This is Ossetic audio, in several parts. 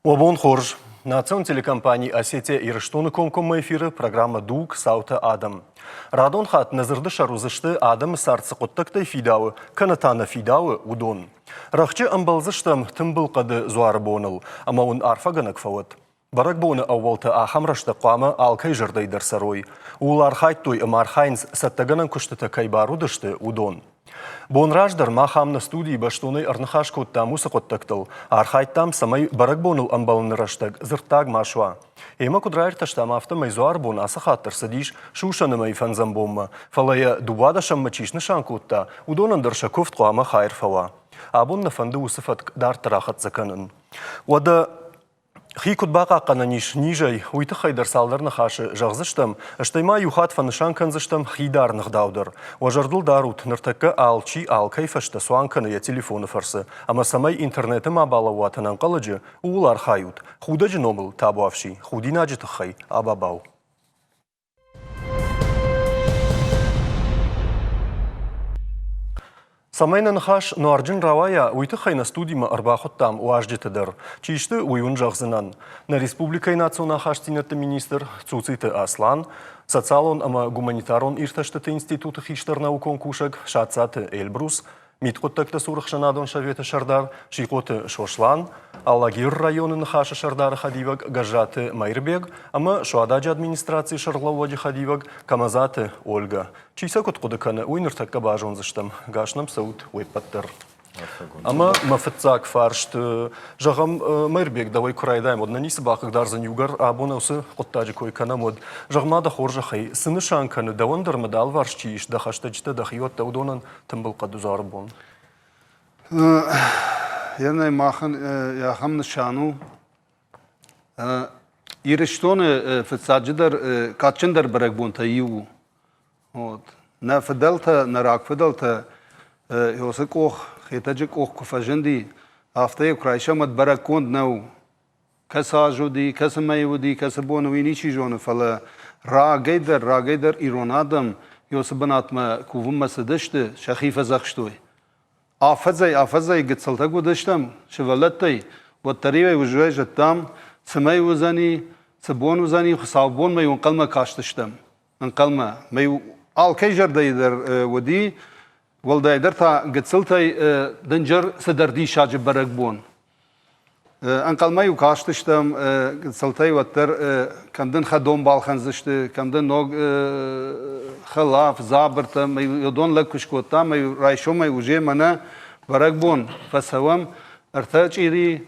Уӕ бон хорз! Национ телекомпани «Осетия Ирыстоны» комкоммӕ эфиры программӕ «Дуг. Цаутӕ. Адӕм». Радон хатт нӕ дзырды сӕр уыдзысты, адӕмы цард цы хъуыддӕгтӕй фидауы, кӕнӕ та нӕ фидауы, уыдон. Рӕхджы ӕмбӕлдзыстӕм тымбыл хъӕды дзуары боныл, ӕмӕ уын арфӕгӕнӕг фӕуӕд. Бӕрӕгбоны ӕууӕлтӕ ахӕм рӕстӕг хъуамӕ алкӕй зӕрдӕйы дӕр цӕрой. Ууыл архайдтой ӕмӕ архайынц, цӕттӕгӕнӕн куыстытӕ кӕй бар уыдысты, уыдон. Бон раздӕр мах ам нӕ студийы бӕстонӕй ӕрныхас кодтам уыцы хъуыддӕгтыл, архайдтам, цӕмӕй бӕрӕгбоныл ӕмбӕлыны рӕстӕг дзырддаг ма суа. Ӕмӕ куыд раиртӕстам, афтӕмӕй дзуарбон ацы хатт ӕрцыдис сусӕны мӕйы фӕндзӕм бонмӕ, фӕлӕ йӕ дыууадӕсӕммӕ чи снысан кодта, уыдонӕн дӕр сӕ куывд хъуамӕ хайыр фӕуа. Абон нӕ фӕнды уыцы фӕтк дарддӕр ахӕццӕ кӕнын. Уӕдӕ Хи куыд бахъахъхъӕнӕн ис низӕй, уый тыххӕй дӕр цалдӕр ныхасы зӕгъдзыстӕм, стӕй ма иу хатт фӕнысан кӕндзыстӕм хидарыны ӕгъдау дӕр. Уӕ зӕрдыл дарут, ныртӕккӕ алчи алкӕй фӕстӕ цуан кӕны йӕ телефоны фӕрцы, ӕмӕ цӕмӕй интернеты ма балӕууат ӕнӕнхъӕлӕджы, ууыл архайут. Худӕджы номыл табуафси, худинаджы тыххӕй абабау. Цӕмӕй нӕ ныхас нуарджын рауайа, уый тыххӕй нӕ студимӕ ӕрбахуыдтам уазджыты дӕр. Чи сты, уый уын зӕгъдзынӕн. Нӕ республикӕйы национ ахастдзинӕдты министр Цуциты Аслан, социалон ӕмӕ гуманитарон иртӕстыты институты хистӕр наукон кусӕг Сатцаты Эльбрус, Мидхъуыддӕгты цур ӕхсӕнадон советы сӕрдар Сихъоты Сослан, Алагиры районы Ныхасы сӕрдары хӕдивӕг Гӕззаты Мӕирбег ӕмӕ Суададжы администрацийы сӕргълӕууӕджы хӕдивӕг Камазаты Ольгӕ. Чи сӕ куыд хъуыды кӕны, уый ныртӕккӕ базондзыстӕм. Гас нӕм цӕут уе ппӕт дӕр. Ӕмӕ мӕ фыццаг фарст, зӕгъӕм, Мӕирбег, дӕуӕй куы райдайӕм, уӕд нӕ ницы бахъыгдардзӕн иугӕр абон уыцы хъуыддаджы кой кӕнӕм, уӕд. Зӕгъ-ма дӕ хорзӕхӕй, цы нысан кӕны, дӕуӕн дӕр мӕ дӕ алыварс чи ис, дӕ хӕстӕджытӕ, дӕ хиуӕттӕ, уыдонӕн тымбыл хъӕдузары бон? Йӕнӕй махӕн ахӕм нысан у. Ирыстоны фыццаджыдӕр кадджындӕр бӕрӕгбонтӕй иу у. Вот. Нӕ фыдӕлтӕ, нӕ рагфыдӕлтӕ уыцы къох, Хетӕджы къох куы фӕзынди, афтӕ йӕ куы райсӕм, уӕд бӕрӕггонд нӕу. Кӕцы аз уыди, кӕцы мӕй уыди, кӕцы бон, уый ничи зоны, фӕлӕ рагӕй дӕр, рагӕй дӕр ирон адӕм уыцы бынатмӕ кувынмӕ цыдысты, сӕхи фӕдзӕхстой. Афӕдзӕй-афӕдзӕй гыццылтӕ куы уыдыстӕм сывӕллӕттӕй, уӕддӕр-иу ӕй уызӕй зыдтам, цы мӕй уыдзӕни, цы бон уыдзӕни, хуыцаубонмӕ-иу ӕнхъӕлмӕ кастыстӕм. Ӕнхъӕлмӕ. Мӕ-иу алкӕй зӕрдӕйы дӕр уыди, уӕлдайдӕр та гыццылтӕй дынджыр цыдӕр диссаджы бӕрӕгбон. Ӕнхъӕлмӕ-иу кастыстӕм гыццылтӕй уӕддӕр, кӕм дын хӕдон балхӕндзысты, кӕм дын ног хӕлаф, дзабыртӕ. Уыдон лӕг куы скодтам, ӕмӕ райсомӕй уже мӕнӕ бӕрӕгбон фӕцӕуӕм, ӕртӕ чъири,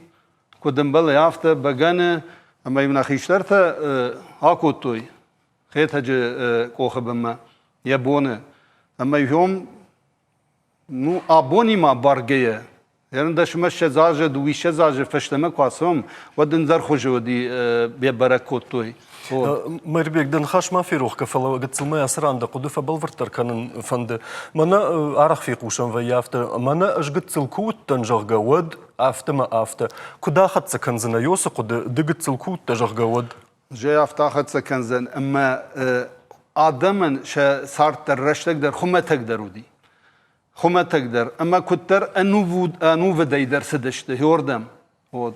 куыд ӕмбӕлы, афтӕ бӕгӕны, ӕмӕ-иу нӕ хистӕртӕ акодтой Хетӕджы къохы бынмӕ йӕ боны. Ӕмӕ уым ну, абонимӕ баргӕйӕ, ӕрындӕсмӕ ссӕдз азы, дыууиссӕдз азы фӕстӕмӕ куы ацӕуӕм, уӕд ӕндӕр хуызы уыди, йӕ бӕрӕг кодтой. Мӕирбег, дӕ ныхас ма ферох кӕ, фӕлӕ гыццылмӕ ацы ран дӕ хъуыды фӕбӕлвырддӕр кӕнын фӕнды. Мӕнӕ арӕх фехъусӕн вӕййы афтӕ, мӕнӕ ӕз гыццыл куы уыдтӕн, зӕгъгӕ, уӕд афтӕ мӕ афтӕ. Куыд ахӕццӕ кӕндзынӕ уыцы хъуыды, ды гыццыл куы уыдтӕ, зӕгъгӕ, уӕд? Зӕй афтӕ ахӕццӕ кӕндзӕн, ӕмӕ адӕмӕн сӕ цард дӕр, рӕстӕг дӕр хуымӕтӕгдӕр уыди. Хуымӕтӕгдӕр ӕмӕ куыддӕр ӕнувуд, ӕнувыдӕй дӕр цыдысты хёрдӕм. Вот.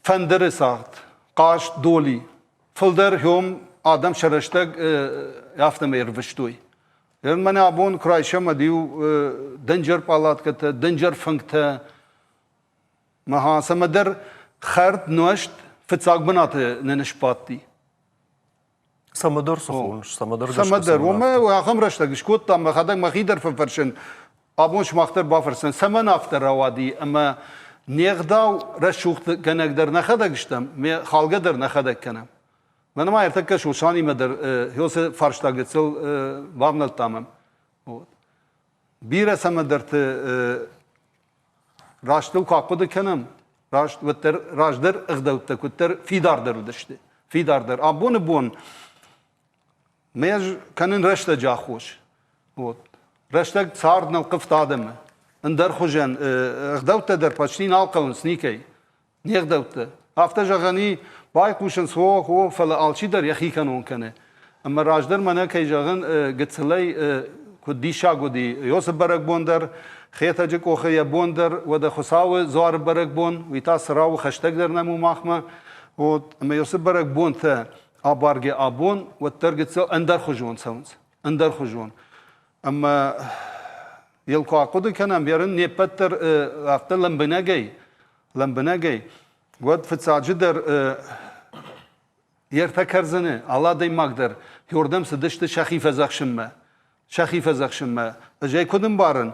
Фӕндыры цагъд, хъазт, доли. Фылдӕр хём адӕм сӕ рӕстӕг афтӕмӕй ӕрвыстой. Мӕнӕ абон куы райсӕм, уӕд-иу дынджыр пъалаткӕтӕ, дынджыр фынгтӕ, Мӕ цӕмӕдӕр хӕрд, нуӕзт фыццаг бынаты нын сбадти. Цӕмӕдӕр цы хоныс, цӕмӕдӕр Цӕмӕдӕр. Уымӕ ахӕм рӕстӕг скодтам, мӕхӕдӕг мӕхи дӕр фӕфӕрсын, абон сымах дӕр бафӕрсын, цӕмӕн афтӕ рауади ӕмӕ не гъдау рӕсугъдгӕнӕг дӕр нӕхӕдӕг стӕм, ме халгӕ дӕр нӕхӕдӕг кӕнӕм. Мӕнӕ ма ӕртӕккӕ Сусанимӕ дӕр уыцы фарста гыццыл бавнӕлдтам. Вот. Бирӕ цӕмӕдӕрты Растыл куы ахъуыды кӕнӕм, раст уӕддӕр раздӕр ӕгъдӕуттӕ куыддӕр фидардӕр уыдысты, фидардӕр. Абоны бон мӕ ӕз кӕнын рӕстӕджы аххос. Вот. Рӕстӕг цард нылхъывта адӕмы. Ӕндӕр хуызӕн ӕгъдӕуттӕ дӕр почти нал хъӕуынц никӕй. Не гъдӕуттӕ. Афтӕ зӕгъӕн и, байхъусынц о, о, фӕлӕ алчидӕр йӕхи кӕнон кӕны. Ӕмӕ раздӕр мӕнӕ кӕй зӕгъын, гыццылӕй. Куыд диссаг уыди Иосы бӕрӕгбон дӕр, Хетӕджы къохы йӕ бон дӕр, уӕдӕ Хуыцауы дзуары бӕрӕгбон, уый та Цырауы хӕстӕгдӕр нӕм у махмӕ. Вот, ӕмӕ уыцы бӕрӕгбонтӕ абаргӕ абон уӕддӕр гыццыл ӕндӕрхуызон цӕуынц, ӕндӕрхуызон. Ӕмӕ йыл куы ахъуыды кӕнӕм, ерын не ппӕт дӕр афтӕ лӕмбынӕгӕй, лӕмбынӕгӕй, уӕд фыццаджыдӕр йе ртӕ кӕрдзыны алы адӕймаг дӕр иуырдӕм цыдысты сӕхи фӕдзӕхсынмӕ. Сӕхи фӕдзӕхсынмӕ. Ӕз ӕй куыд ӕмбарын,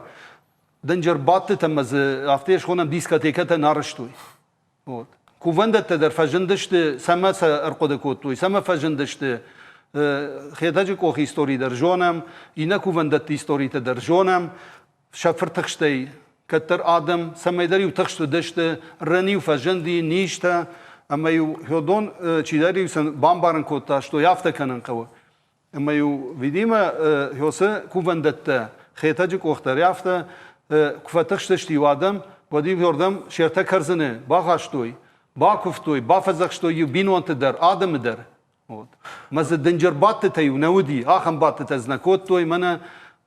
дынджыр бадтытӕ ӕмӕ дзы афтӕ схонӕм дискотекӕтӕ нӕ арӕзтой. Вот. Кувӕндӕттӕ дӕр фӕзындысты, цӕмӕ сӕ ӕрхъуыды кодтой, цӕмӕ фӕзындысты. Хетӕджы къохы истори дӕр зонӕм, иннӕ кувӕндӕтты историтӕ дӕр зонӕм. Сӕ фыртыхстӕй кӕддӕр адӕм цӕмӕйдӕр-иу тыхст уыдысты, рын-иу фӕзынди, низтӕ, ӕмӕ-иу уыдон чидӕр-иу сын бамбарын кодта, что афтӕ кӕнын хъӕуы. Ӕмӕ-иу, видимо, уыцы кувӕндӕттӕ Хетӕджы къох дӕр афтӕ куы фӕтыхстысты-иу адӕм, уӕд-иу уырдӕм се ртӕ кӕрдзыны бахастой, бакуывтой, бафӕдзӕхстой-иу бинонты дӕр, адӕмы дӕр. Вот. Мӕ дзы дынджыр бадтытӕ-иу нӕ уыди, ахӕм бадтытӕ дзы нӕ кодтой, мӕнӕ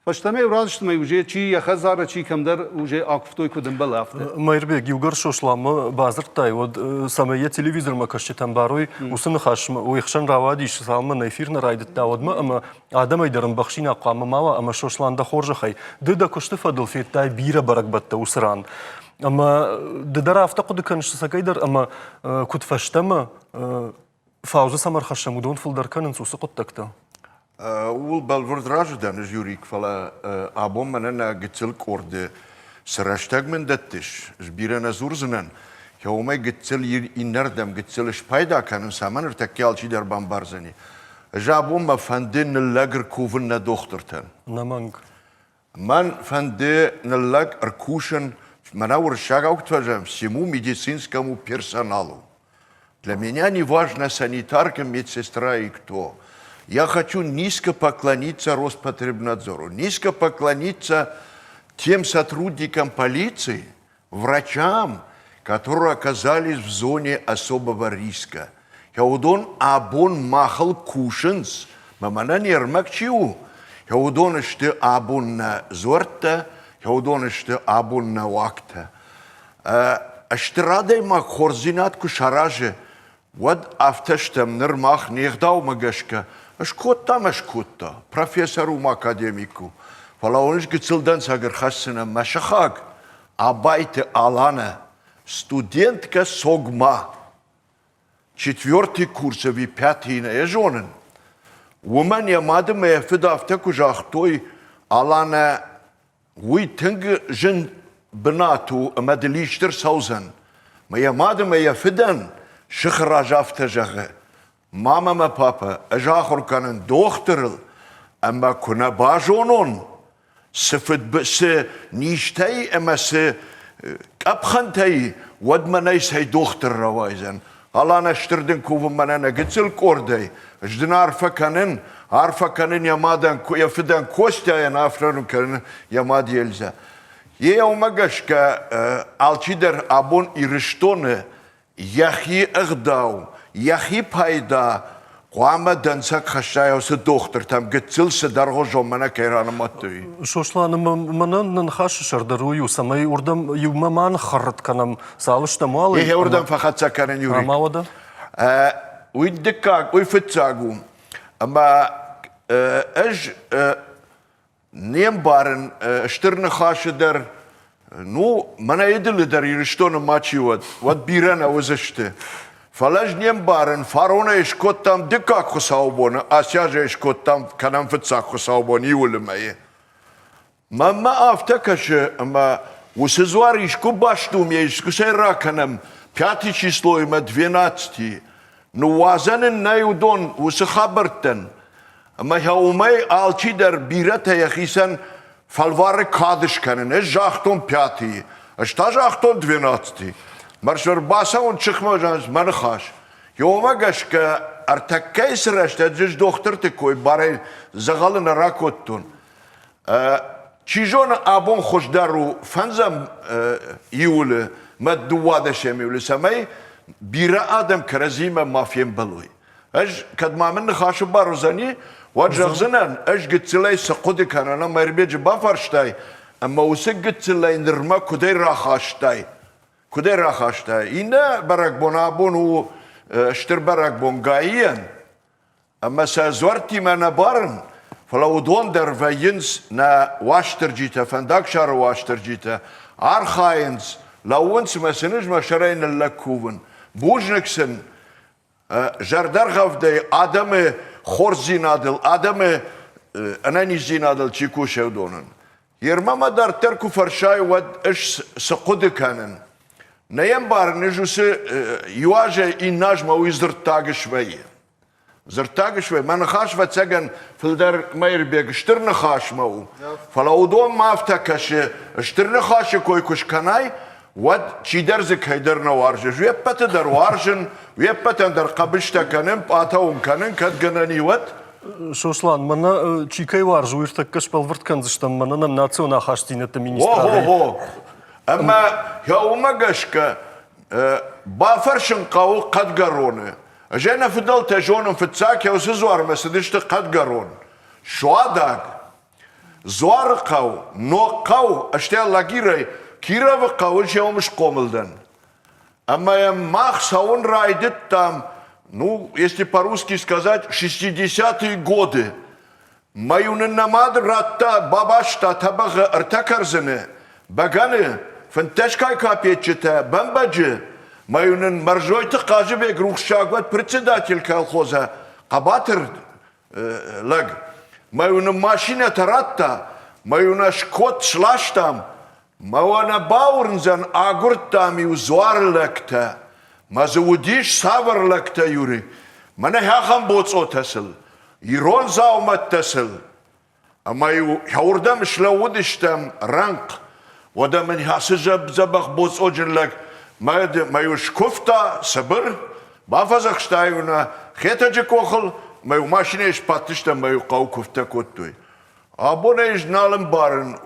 фӕстӕмӕ-иу рацыдысты уже чи йӕ хӕдзары, чи кӕмдӕр уже акуывтой, куыд ӕмбӕлы, афтӕ. Мӕирбег, иугӕр Сосланмӕ бадзырдтай, уӕд цӕмӕй йӕ телевизормӕ кӕсджытӕм барой, уыцы ныхас уый хсӕн рауадис, цалынмӕ нӕ эфир нӕ райдыдта, уӕдмӕ ӕмӕ адӕмӕй дӕр ӕмбӕхсинаг хъуамӕ ма уа, ӕмӕ Сослан дӕ хорзӕхӕй, ды дӕ куысты фӕдыл федтай бирӕ бӕрӕгбӕттӕ уыцы ран. Ӕмӕ ды дӕр афтӕ хъуыды кӕныс цӕгӕйдӕр, ӕмӕ куыд фӕстӕмӕ Фаузы цӕмӕ ӕрхӕссӕм, уыдон фылдӕр кӕнынц уыцы хъуыддӕгтӕ? Ууыл бӕлвырд разы дӕн ӕз, Юрик, фӕлӕ абон мӕнӕ нӕ гыццыл къорды цы рӕстӕг мын дӕттыс, ӕз бирӕ нӕ дзурдзынӕн, уымӕй гыццыл иннӕрдӕм гыццыл спайда кӕнын, цӕмӕ ныртӕккӕ алчидӕр бамбардзӕни. Ӕз абон мӕ фӕнды ныллӕг ӕркувын нӕ дохтыртӕн. Ӕнӕмӕнг. Мӕн фӕнды ныллӕг ӕркусын, мӕнӕ уырыссагау куыд фӕзӕгъӕм, всему медицинскому персоналу. Для меня не важно санитарка, медсестра и кто. Я хочу низко поклониться Роспотребнадзору, низко поклониться тем сотрудникам полиции, врачам, которые оказались в зоне особого риска. Уыдон абон махыл кусынц, мӕ мӕнӕн не рмӕг чи у, уыдон сты абон нӕ дзуӕрттӕ, уыдон сты абон нӕ уагтӕ. Стыр адӕймаг хорздзинад куы саразы, уӕд афтӕ стӕм ныр мах не гъдаумӕ гӕсгӕ скодта мӕ скодта, профессор у, академик у, фӕлӕ уын гыццыл дӕнцӕг ӕрхӕсдзынӕн мӕ сыхаг Абайты Аланӕ, студенткӕ СОГМА, четвертый курс ӕви пятый нӕ зонын. Уымӕн йӕ мады мӕ йӕ фыд афтӕ куы загътой, Аланӕ, уый тынг зын бынат у ӕмӕ дыл исты рцӕудзӕн. Мӕ йӕ мад ӕмӕ йӕ фыдӕн сыхы раз афтӕ зӕгъы, мамӕ мӕ папӕ, ӕз ахуыр кӕнын дохтырыл, ӕмӕ куы нӕ базонон, цы фыдбы цы низтӕй ӕмӕ цы къӕпхӕнтӕй, уӕд мӕнӕй цӕй дохтыр рауайдзӕн. Аланӕ, стыр дын кувын мӕнӕ нӕ гыццыл къордӕй. Ӕз дын арфӕ кӕнын, арфӕ кӕнын йӕ мадӕн, йӕ фыдӕн Костяйӕн, арфӕ кӕнын йӕ мад Ельзӕ. Йе уымӕ гӕсгӕ алчидӕр абон Ирыстоны йӕхи ӕгъдау, йӕхи пайда хъуамӕ дӕнцӕг хӕсса уыцы дохтыртӕм гыццыл цыдӕргъуызон мӕнӕ кӕй ранымадтой. Сослан, мӕнӕн нӕ ныхасы сӕр дӕр уый у, цӕмӕй уырдӕм иумӕ ма ныххӕррӕтт кӕнӕм, цал стӕм, уал. Ехе уырдӕм фӕхӕццӕ кӕнын, Юрий. Ӕмӕ уӕдӕ? Уый дыккаг, уый фыццаг у. Ӕмӕ ӕз Не мбарын стыр ныхасы дӕр, ну, мӕнӕ ӕдылы дӕр Ирыстоны мачи уӕд, уӕд бирӕ нӕ уыдзысты. Фӕлӕ ӕз не мбарын, фаронӕй скодтам дыккаг хуыцаубоны, ацы азӕй скодтам кӕнӕм фыццаг хуыцаубон июлы мӕйы. Мӕнмӕ афтӕ кӕсы, ӕмӕ уыцы дзуар искуы баст у, ме искуыцӕй ракӕнӕм пятый числоимӕ двенадцати. Ныууадзӕн ын нӕй уыдон уыцы хабӕрттӕн. Ӕмӕ уымӕй алчидӕр бирӕтӕ йӕхицӕн фӕлвары кад скӕнын. Ӕз загътон пятый, ӕз та загътон двенадцатый. Мӕ ӕрбацӕуын сыхмӕ мӕ ныхас. Уымӕ гӕсгӕ ӕртӕккӕйы цы рӕстӕджы ӕз дохтырты кой барӕй дзӕгъӕлы нӕ ракодтон. Чи зоны, абон хуыздӕр у фӕндзӕм июлы мӕ дыууадӕсӕм июлы, цӕмӕй бирӕ адӕм кӕрӕдзимӕ ма фембӕлой. Ӕз, кӕд ма мын ныхасы бар уыдзӕни, Уӕд зӕгъдзынӕн, ӕз гыццылӕй цы хъуыды кӕнын ӕмӕ Ирбеджы бафарстай, ӕмӕ уыцы гыццылӕй нырмӕ куыдӕй рахастай? Куыдӕй рахастай? Иннӕ бӕрӕгбон абон у стыр бӕрӕгбон Гаийӕн, ӕмӕ сӕ дзуӕрттимӕ нӕ барын, фӕлӕ уыдон дӕр вӕййынц нӕ Уастырджитӕ, фӕндагсары Уастырджитӕ, архайынц, лӕууынц мӕ сын ӕз мӕ сӕрӕй ныллӕг кувын. Бузныг сын, зӕрдӕргъӕвдӕй адӕмы хорздзинадыл, адӕмы ӕнӕниздзинадыл чи кусы, уыдонӕн. Ермӕ мӕ дарддӕр куы фӕрсай, уӕд ӕз цы хъуыды кӕнын? Нӕ йӕ ӕмбарын, ӕз уыцы иу азӕй иннӕ азмӕ уый дзырддаг свӕййы. Дзырддаг свӕййы. Мӕ ныхас, ӕвӕццӕгӕн, фылдӕр Мӕирбег стыр ныхасмӕ у. Фӕлӕ уыдонмӕ афтӕ кӕсы, стыр ныхасы кой куы скӕнай, уӕд чидӕр дзы кӕйдӕр нӕ уарзы. Уе ппӕты дӕр уарзын, уе ппӕтӕн дӕр хъӕбыстӕ кӕнын, пъатӕ уын кӕнын, кӕд гӕнӕн и, уӕд. Сослан, мӕнӕ чи кӕй уарзы, уый ӕртӕккӕ сбӕлвырд кӕндзыстӕм, мӕнӕ нӕм национ ахастдзинӕдты министрадӕй. О-хо-хо! Ӕмӕ уымӕ гӕсгӕ бафӕрсын хъӕуы Хъӕдгӕроны. Ӕз ӕй нӕ фыдӕлтӕ зонын, фыццаг уыцы дзуармӕ цыдысты Хъӕдгӕрон. Суадаг, Дзуарыхъӕу, Ногхъӕу, стӕй Лагирӕй Кировы хъӕуы зӕуым схъомыл дӕн. Ӕмӕ йӕм мах цӕуын райдыдтам, ну, если по-русски сказать, 60-е годы. Мӕ-иу нын нӕ мад радта, бабаста тӕбӕгъы ӕртӕ кӕрдзыны, бӕгӕны, фынддӕсгай капеччытӕ, бӕмбӕджы. Мӕ-иу нын Мӕрзойты Хъазыбег рухссаг уӕд председатель колхоза, хъӕбатыр лӕг. Мӕ-иу нын машинӕтӕ радта, мӕ-иу нӕ скот сластам, мӕ уӕ нӕ бауырндзӕн, агуырдтам-иу дзуары лӕгтӕ. Мӕ дзы уыдис цавӕр лӕгтӕ, Юри? Мӕнӕ ахӕм боцъотӕ сыл, ирон дзаумӕттӕ сыл. Ӕмӕ-иу уырдӕм слӕууыдыстӕм рӕнхъ. Уӕдӕ мын ацы дзӕбӕх боцъоджын лӕг мӕ-иу скуывта цыбыр, бафӕдзӕхста-иу нӕ Хетӕджы къохыл, мӕ-иу машинӕйы сбадтыстӕм мӕ-иу хъӕуы куывдтӕ кодтой. Абон ӕй ӕз нал ӕмбарын,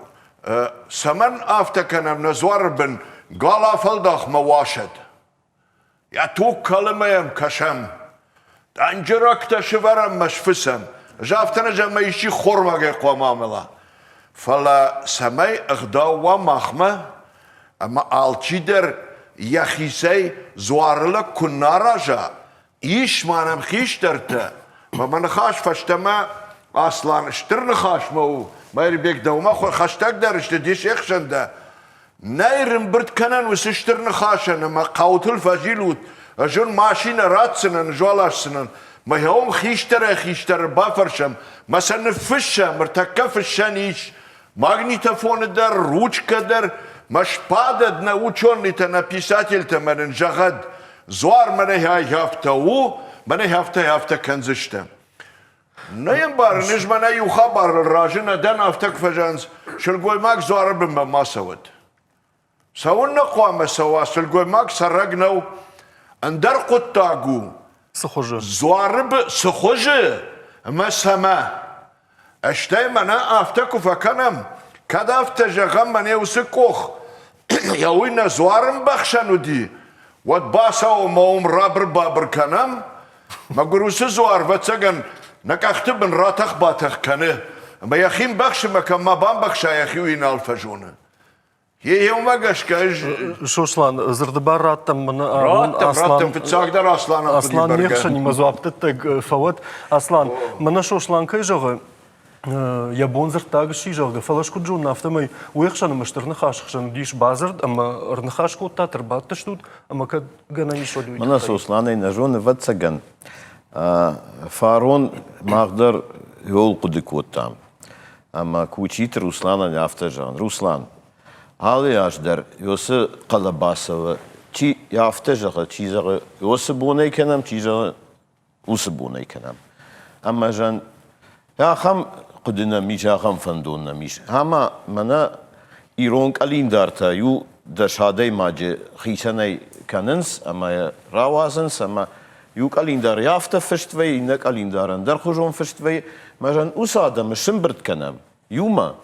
цӕмӕн афтӕ кӕнӕм нӕ дзуары бын гал афӕлдах мӕ уасӕд. Йӕ туг кӕлы мӕ йӕм кӕсӕм. Тъӕнджырӕгтӕ сывӕрӕм мӕ сфыцӕм. Ӕз афтӕ нӕ зӕгъын, ӕмӕ исчи хормагӕй хъуамӕ амӕла. Фӕлӕ цӕмӕй ӕгъдау уа махмӕ, ӕмӕ алчидӕр йӕхицӕй дзуарылӕг куы нӕ араза, ис ма нӕм хистӕртӕ, мӕ мӕ ныхас фӕстӕмӕ Аслан стыр ныхасмӕ у, Мӕирбег дӕумӕ хӕстӕгдӕр сты, де се хсӕн дӕ. Нӕй рымбырд кӕнӕн уыцы стыр ныхасӕн ӕмӕ хъӕутыл фӕзилут, ӕз уын машинӕ ратдзынӕн, ӕз мӕ уым хистӕрӕй-хистӕры бафӕрсӕм, мӕ сӕ ныффыссӕм, ӕртӕккӕ фыссӕн ис. Магнитофоны дӕр, ручкӕ дӕр, мӕ сбадӕд нӕ ученыйтӕ, нӕ писательтӕ мӕ нын зӕгъӕд, дзуар мӕнӕ афтӕ у, мӕнӕ афтӕ афтӕ кӕндзыстӕм. Нӕ йӕ мбарын, ӕз мӕнӕ иу хабарыл разы нӕ дӕн, афтӕ куы фӕзӕгъынц, сылгоймаг дзуары бынмӕ ма цӕуӕд. Цӕуыннӕ хъуамӕ цӕуа, сылгоймаг цӕрӕг нӕу. Ӕндӕр хъуыддаг у. Цы хуызы? Дзуары цы хуызы ӕмӕ цӕмӕ? Стӕй мӕнӕ афтӕ куы фӕкӕнӕм, кӕд афтӕ зӕгъӕм, мӕнӕ уыцы къох, йӕ уый нӕ дзуарымбӕхсӕн уыди, уӕд бацӕуӕм ӕмӕ уым рабыр-бабыр кӕнӕм, Мӕгуыр уыцы дзуар, ӕвӕццӕгӕн, нӕ къӕхты бын ратӕх-батӕх кӕны, ӕмӕ йӕхи мбӕхсы мӕ кӕм ма бамбӕхса, йӕхи уый нал фӕзоны. Йе уымӕ гӕсгӕ ӕз... Сослан, дзырды бар раттӕм мӕнӕ Раттӕм, раттӕм, фыццагдӕр Асланӕн Аслан не хсӕнимӕ дзуапдӕттӕг фӕуӕд. Аслан, мӕнӕ Сослан кӕй зӕгъы, йӕ бон дзырддаг сси, зӕгъгӕ, фӕлӕ куыд зонын, афтӕмӕй уе хсӕн ӕмӕ стыр ныхасы хсӕн уыдис бадзырд ӕмӕ ӕрныхас кодтат, ӕрбадтыстут ӕмӕ кӕд гӕнӕн ис, уӕд уый Мӕнӕ Сосланӕй нӕ зоны, ӕвӕццӕгӕн, фарон мах дӕр иуыл хъуыды кодтам. Ӕмӕ Кучиты Русланӕн афтӕ зӕгъын, Руслан, алы аз дӕр уыцы хъӕлӕба цӕуы, чи афтӕ зӕгъы, чи зӕгъы, уыцы бонӕй кӕнӕм, чи зӕгъы, уыцы бонӕй кӕнӕм. Ӕмӕ зӕн ахӕм хъуыды нӕм ис, ахӕм фӕндон нӕм ис. Ӕмӕ мӕнӕ ирон къӕлиндартӕ иу дӕс адӕймаджы хицӕнӕй кӕнынц ӕмӕ йӕ рауадзынц ӕмӕ иу къӕлиндар афтӕ фыст вӕййы, иннӕ къӕлиндар ӕндӕрхуызон фыст вӕййы. Мӕ зӕн уыцы адӕмы сымбырд кӕнӕм иумӕ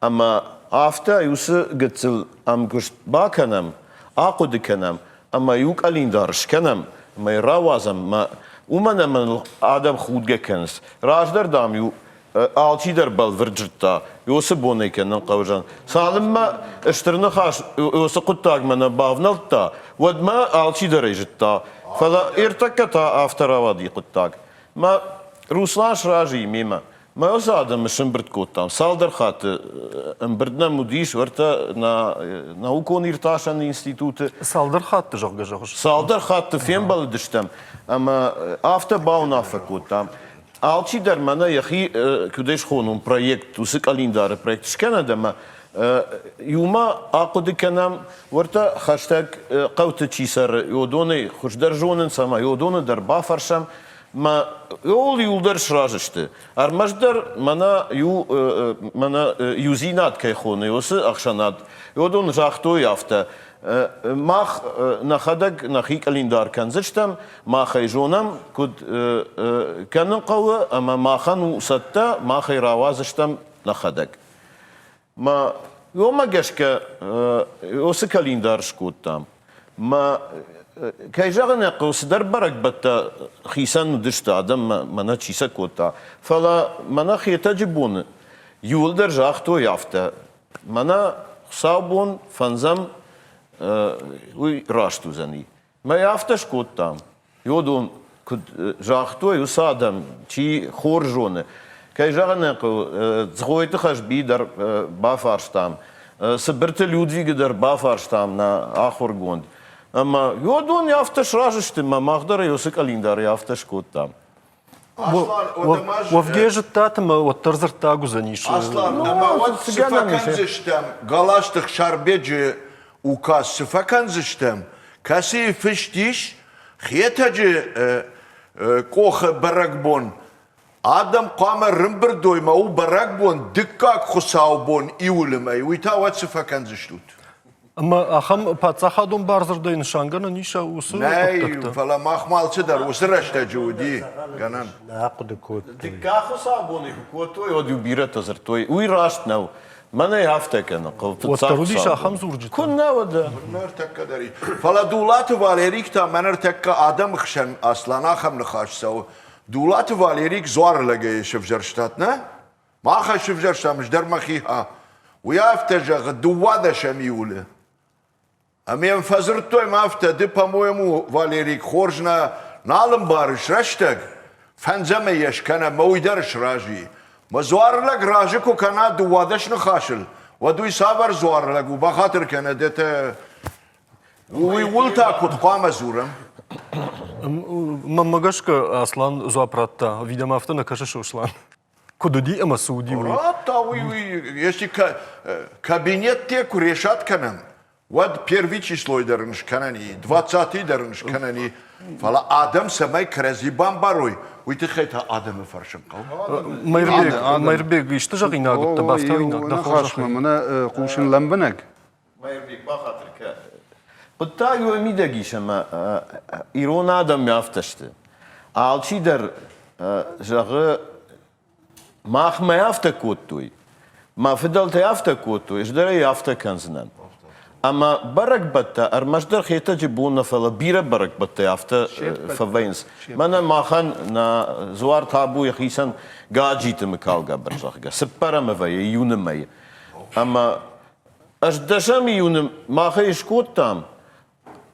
ӕмӕ афтӕ уыцы гыццыл ӕмгуыст бакӕнӕм, ахъуыды кӕнӕм ӕмӕ иу къӕлиндар скӕнӕм ӕмӕ йӕ рауадзӕм. Уымӕн ӕмӕ ныл адӕм худгӕ кӕнынц. Раздӕр, дам-иу алчидӕр бӕлвырд зыдта, уыцы бонӕй кӕнын хъӕудзӕн. Цалынмӕ стыр ныхас уыцы хъуыддагмӕ нӕ бавнӕлдта, уӕдмӕ алчидӕр ӕй зыдта. Фӕлӕ ӕртӕккӕ та афтӕ рауади хъуыддаг. Мӕ Руслан сразы и мемӕ. Мӕ уыцы адӕмы сӕмбырд кодтам. Цалдӕр хатты ӕмбырд нӕм уыдис уӕртӕ нӕ наукон иртасӕн институты. Цалдӕр хатты, зӕгъгӕ, зӕгъыс? Цалдӕр хатты фембӕлыдыстӕм ӕмӕ афтӕ бауынаффӕ кодтам. Алчидӕр мӕнӕ йӕхи, куыд схонон, проект, уыцы къӕлиндары проект скӕнӕд ӕмӕ иумӕ ахъуыды кӕнӕм, уӕртӕ хӕстӕг хъӕуты чи цӕры, уыдонӕй хуыздӕр зонынц ӕмӕ уыдоны дӕр бафӕрсӕм, Мӕ ууыл иуылдӕр сразы сты. Ӕрмӕстдӕр мӕнӕ иу мӕнӕ иудзинад кӕй хоны, уыцы ӕхсӕнад, уыдон загътой афтӕ: мах нӕхӕдӕг нӕхи къӕлиндар кӕндзыстӕм, мах ӕй зонӕм, куыд кӕнын хъӕуы, ӕмӕ махӕн у цӕттӕ, мах ӕй рауадздзыстӕм нӕхӕдӕг. Мӕ уымӕ гӕсгӕ уыцы календар скодтам. Мӕ кӕй зӕгъын ӕй хъӕуы, цыдӕр бӕрӕгбӕттӕ хицӕн уыдысты адӕммӕ, мӕнӕ чи сӕ кодта. Фӕлӕ мӕнӕ Хетӕджы боны иуылдӕр загътой афтӕ, мӕнӕ хуыцаубон фӕндзӕм, уый раст уыдзӕни. Мӕ афтӕ скодтам. Уыдон куыд загътой, уыцы адӕм, чи хорз зоны, кӕй зӕгъын ӕй хъӕуы, Цгъойты Хазби дӕр бафарстам, Цыбырты Людвигы дӕр бафарстам нӕ ахуыргонд. Ӕмӕ уыдон афтӕ сразы сты, мӕ мах дӕр ӕй уыцы къӕлиндарӕй афтӕ скодтам. Уӕвгӕ зыдтат ӕмӕ уӕддӕр дзырддаг уыдзӕнис. Аслан, ӕмӕ уӕд цы фӕкӕндзыстӕм, Галазты Хсарбеджы указ цы фӕкӕндзыстӕм, кӕцыйы фыст ис, Хетӕджы къохы бӕрӕгбон адӕм хъуамӕ рымбырдой мӕ у бӕрӕгбон дыккаг хуыцаубон июлы мӕй, уый та уӕд цы фӕкӕндзыстут? Ӕмӕ ахӕм паддзахадон бардзырдӕй нысангӕнӕн ис уыцы Нӕй, хъуыддӕгтӕ? фӕлӕ махмӕ алцыдӕр уыцы рӕстӕджы уыди гӕнӕн. Нӕ ахъуыды кодтой. Дыккаг хуыцаубоны куы кодтой, уӕд-иу бирӕтӕ дзырдтой, уый раст нӕу. Мӕнӕй афтӕ кӕны Уӕддӕр уыдис ахӕм дзурджытӕ? Куыннӕ уӕдӕ? Ныртӕккӕ дӕр и. Фӕлӕ Дулаты Валерик та мӕ ныртӕккӕ адӕмы хсӕн Аслан ахӕм ныхас цӕуы. Дулаты Валерик дзуары лӕгӕй сӕвзӕрстат, нӕ? Мах ӕй сывзӕрстам, ӕз дӕр мӕхи ха. Уый афтӕ зӕгъы дыууадӕсӕм июлы. Ӕмӕ йӕм фӕдзырдтой мӕ афтӕ, ды, по-моему, Валерик, хорз нӕ нал ӕмбарыс рӕстӕг, фӕндзӕм ӕй йӕ скӕнӕм, мӕ уый дӕр сразы и. Мӕ дзуарлӕг разы куы кӕна 12 ныхасыл, уӕд уый цавӕр дзуарлӕг у, бахатыр кӕнӕд, это уый уыл та куыд хъуамӕ дзурӕм? Мӕнмӕ гӕсгӕ Аслан дзуапп радта. Видӕм афтӕ нӕ кӕсы Сослан. Куыд уыди ӕмӕ цы уыди уый? Радта уый, уый, если кабинеттӕ куы решат кӕнӕм, уӕд первый числой дӕр ын скӕнӕн и, двадцатый дӕр ын скӕнӕн и. Фӕлӕ адӕм цӕмӕй кӕрӕдзи бамбарой, уый тыххӕй та адӕмы фӕрсын хъӕуы. Мӕирбег, Мӕирбег, исты зӕгъинаг уыдтӕ, бафтауинаг дӕ хорзӕхӕй? Мӕнӕ хъусын лӕмбынӕг. Мӕирбег, бахатыр кӕ. Хъуыддаг уый мидӕг ис, ӕмӕ ирон адӕм афтӕ сты. Алчидӕр зӕгъы, махмӕ афтӕ кодтой, мӕ фыдӕлтӕ афтӕ кодтой, ӕз дӕр ӕй афтӕ кӕндзынӕн. Ӕмӕ бӕрӕгбӕттӕ ӕрмӕстдӕр Хетӕджы бон нӕ, фӕлӕ бирӕ бӕрӕгбӕттӕ афтӕ фӕвӕййынц. Мӕнӕ махӕн нӕ дзуар табу йӕхицӕн Гаджиты Мыкалгабыр, зӕгъгӕ, цыппӕрӕмы вӕййы июны мӕйы. Ӕмӕ ӕстдӕсӕм июны махӕй скодтам,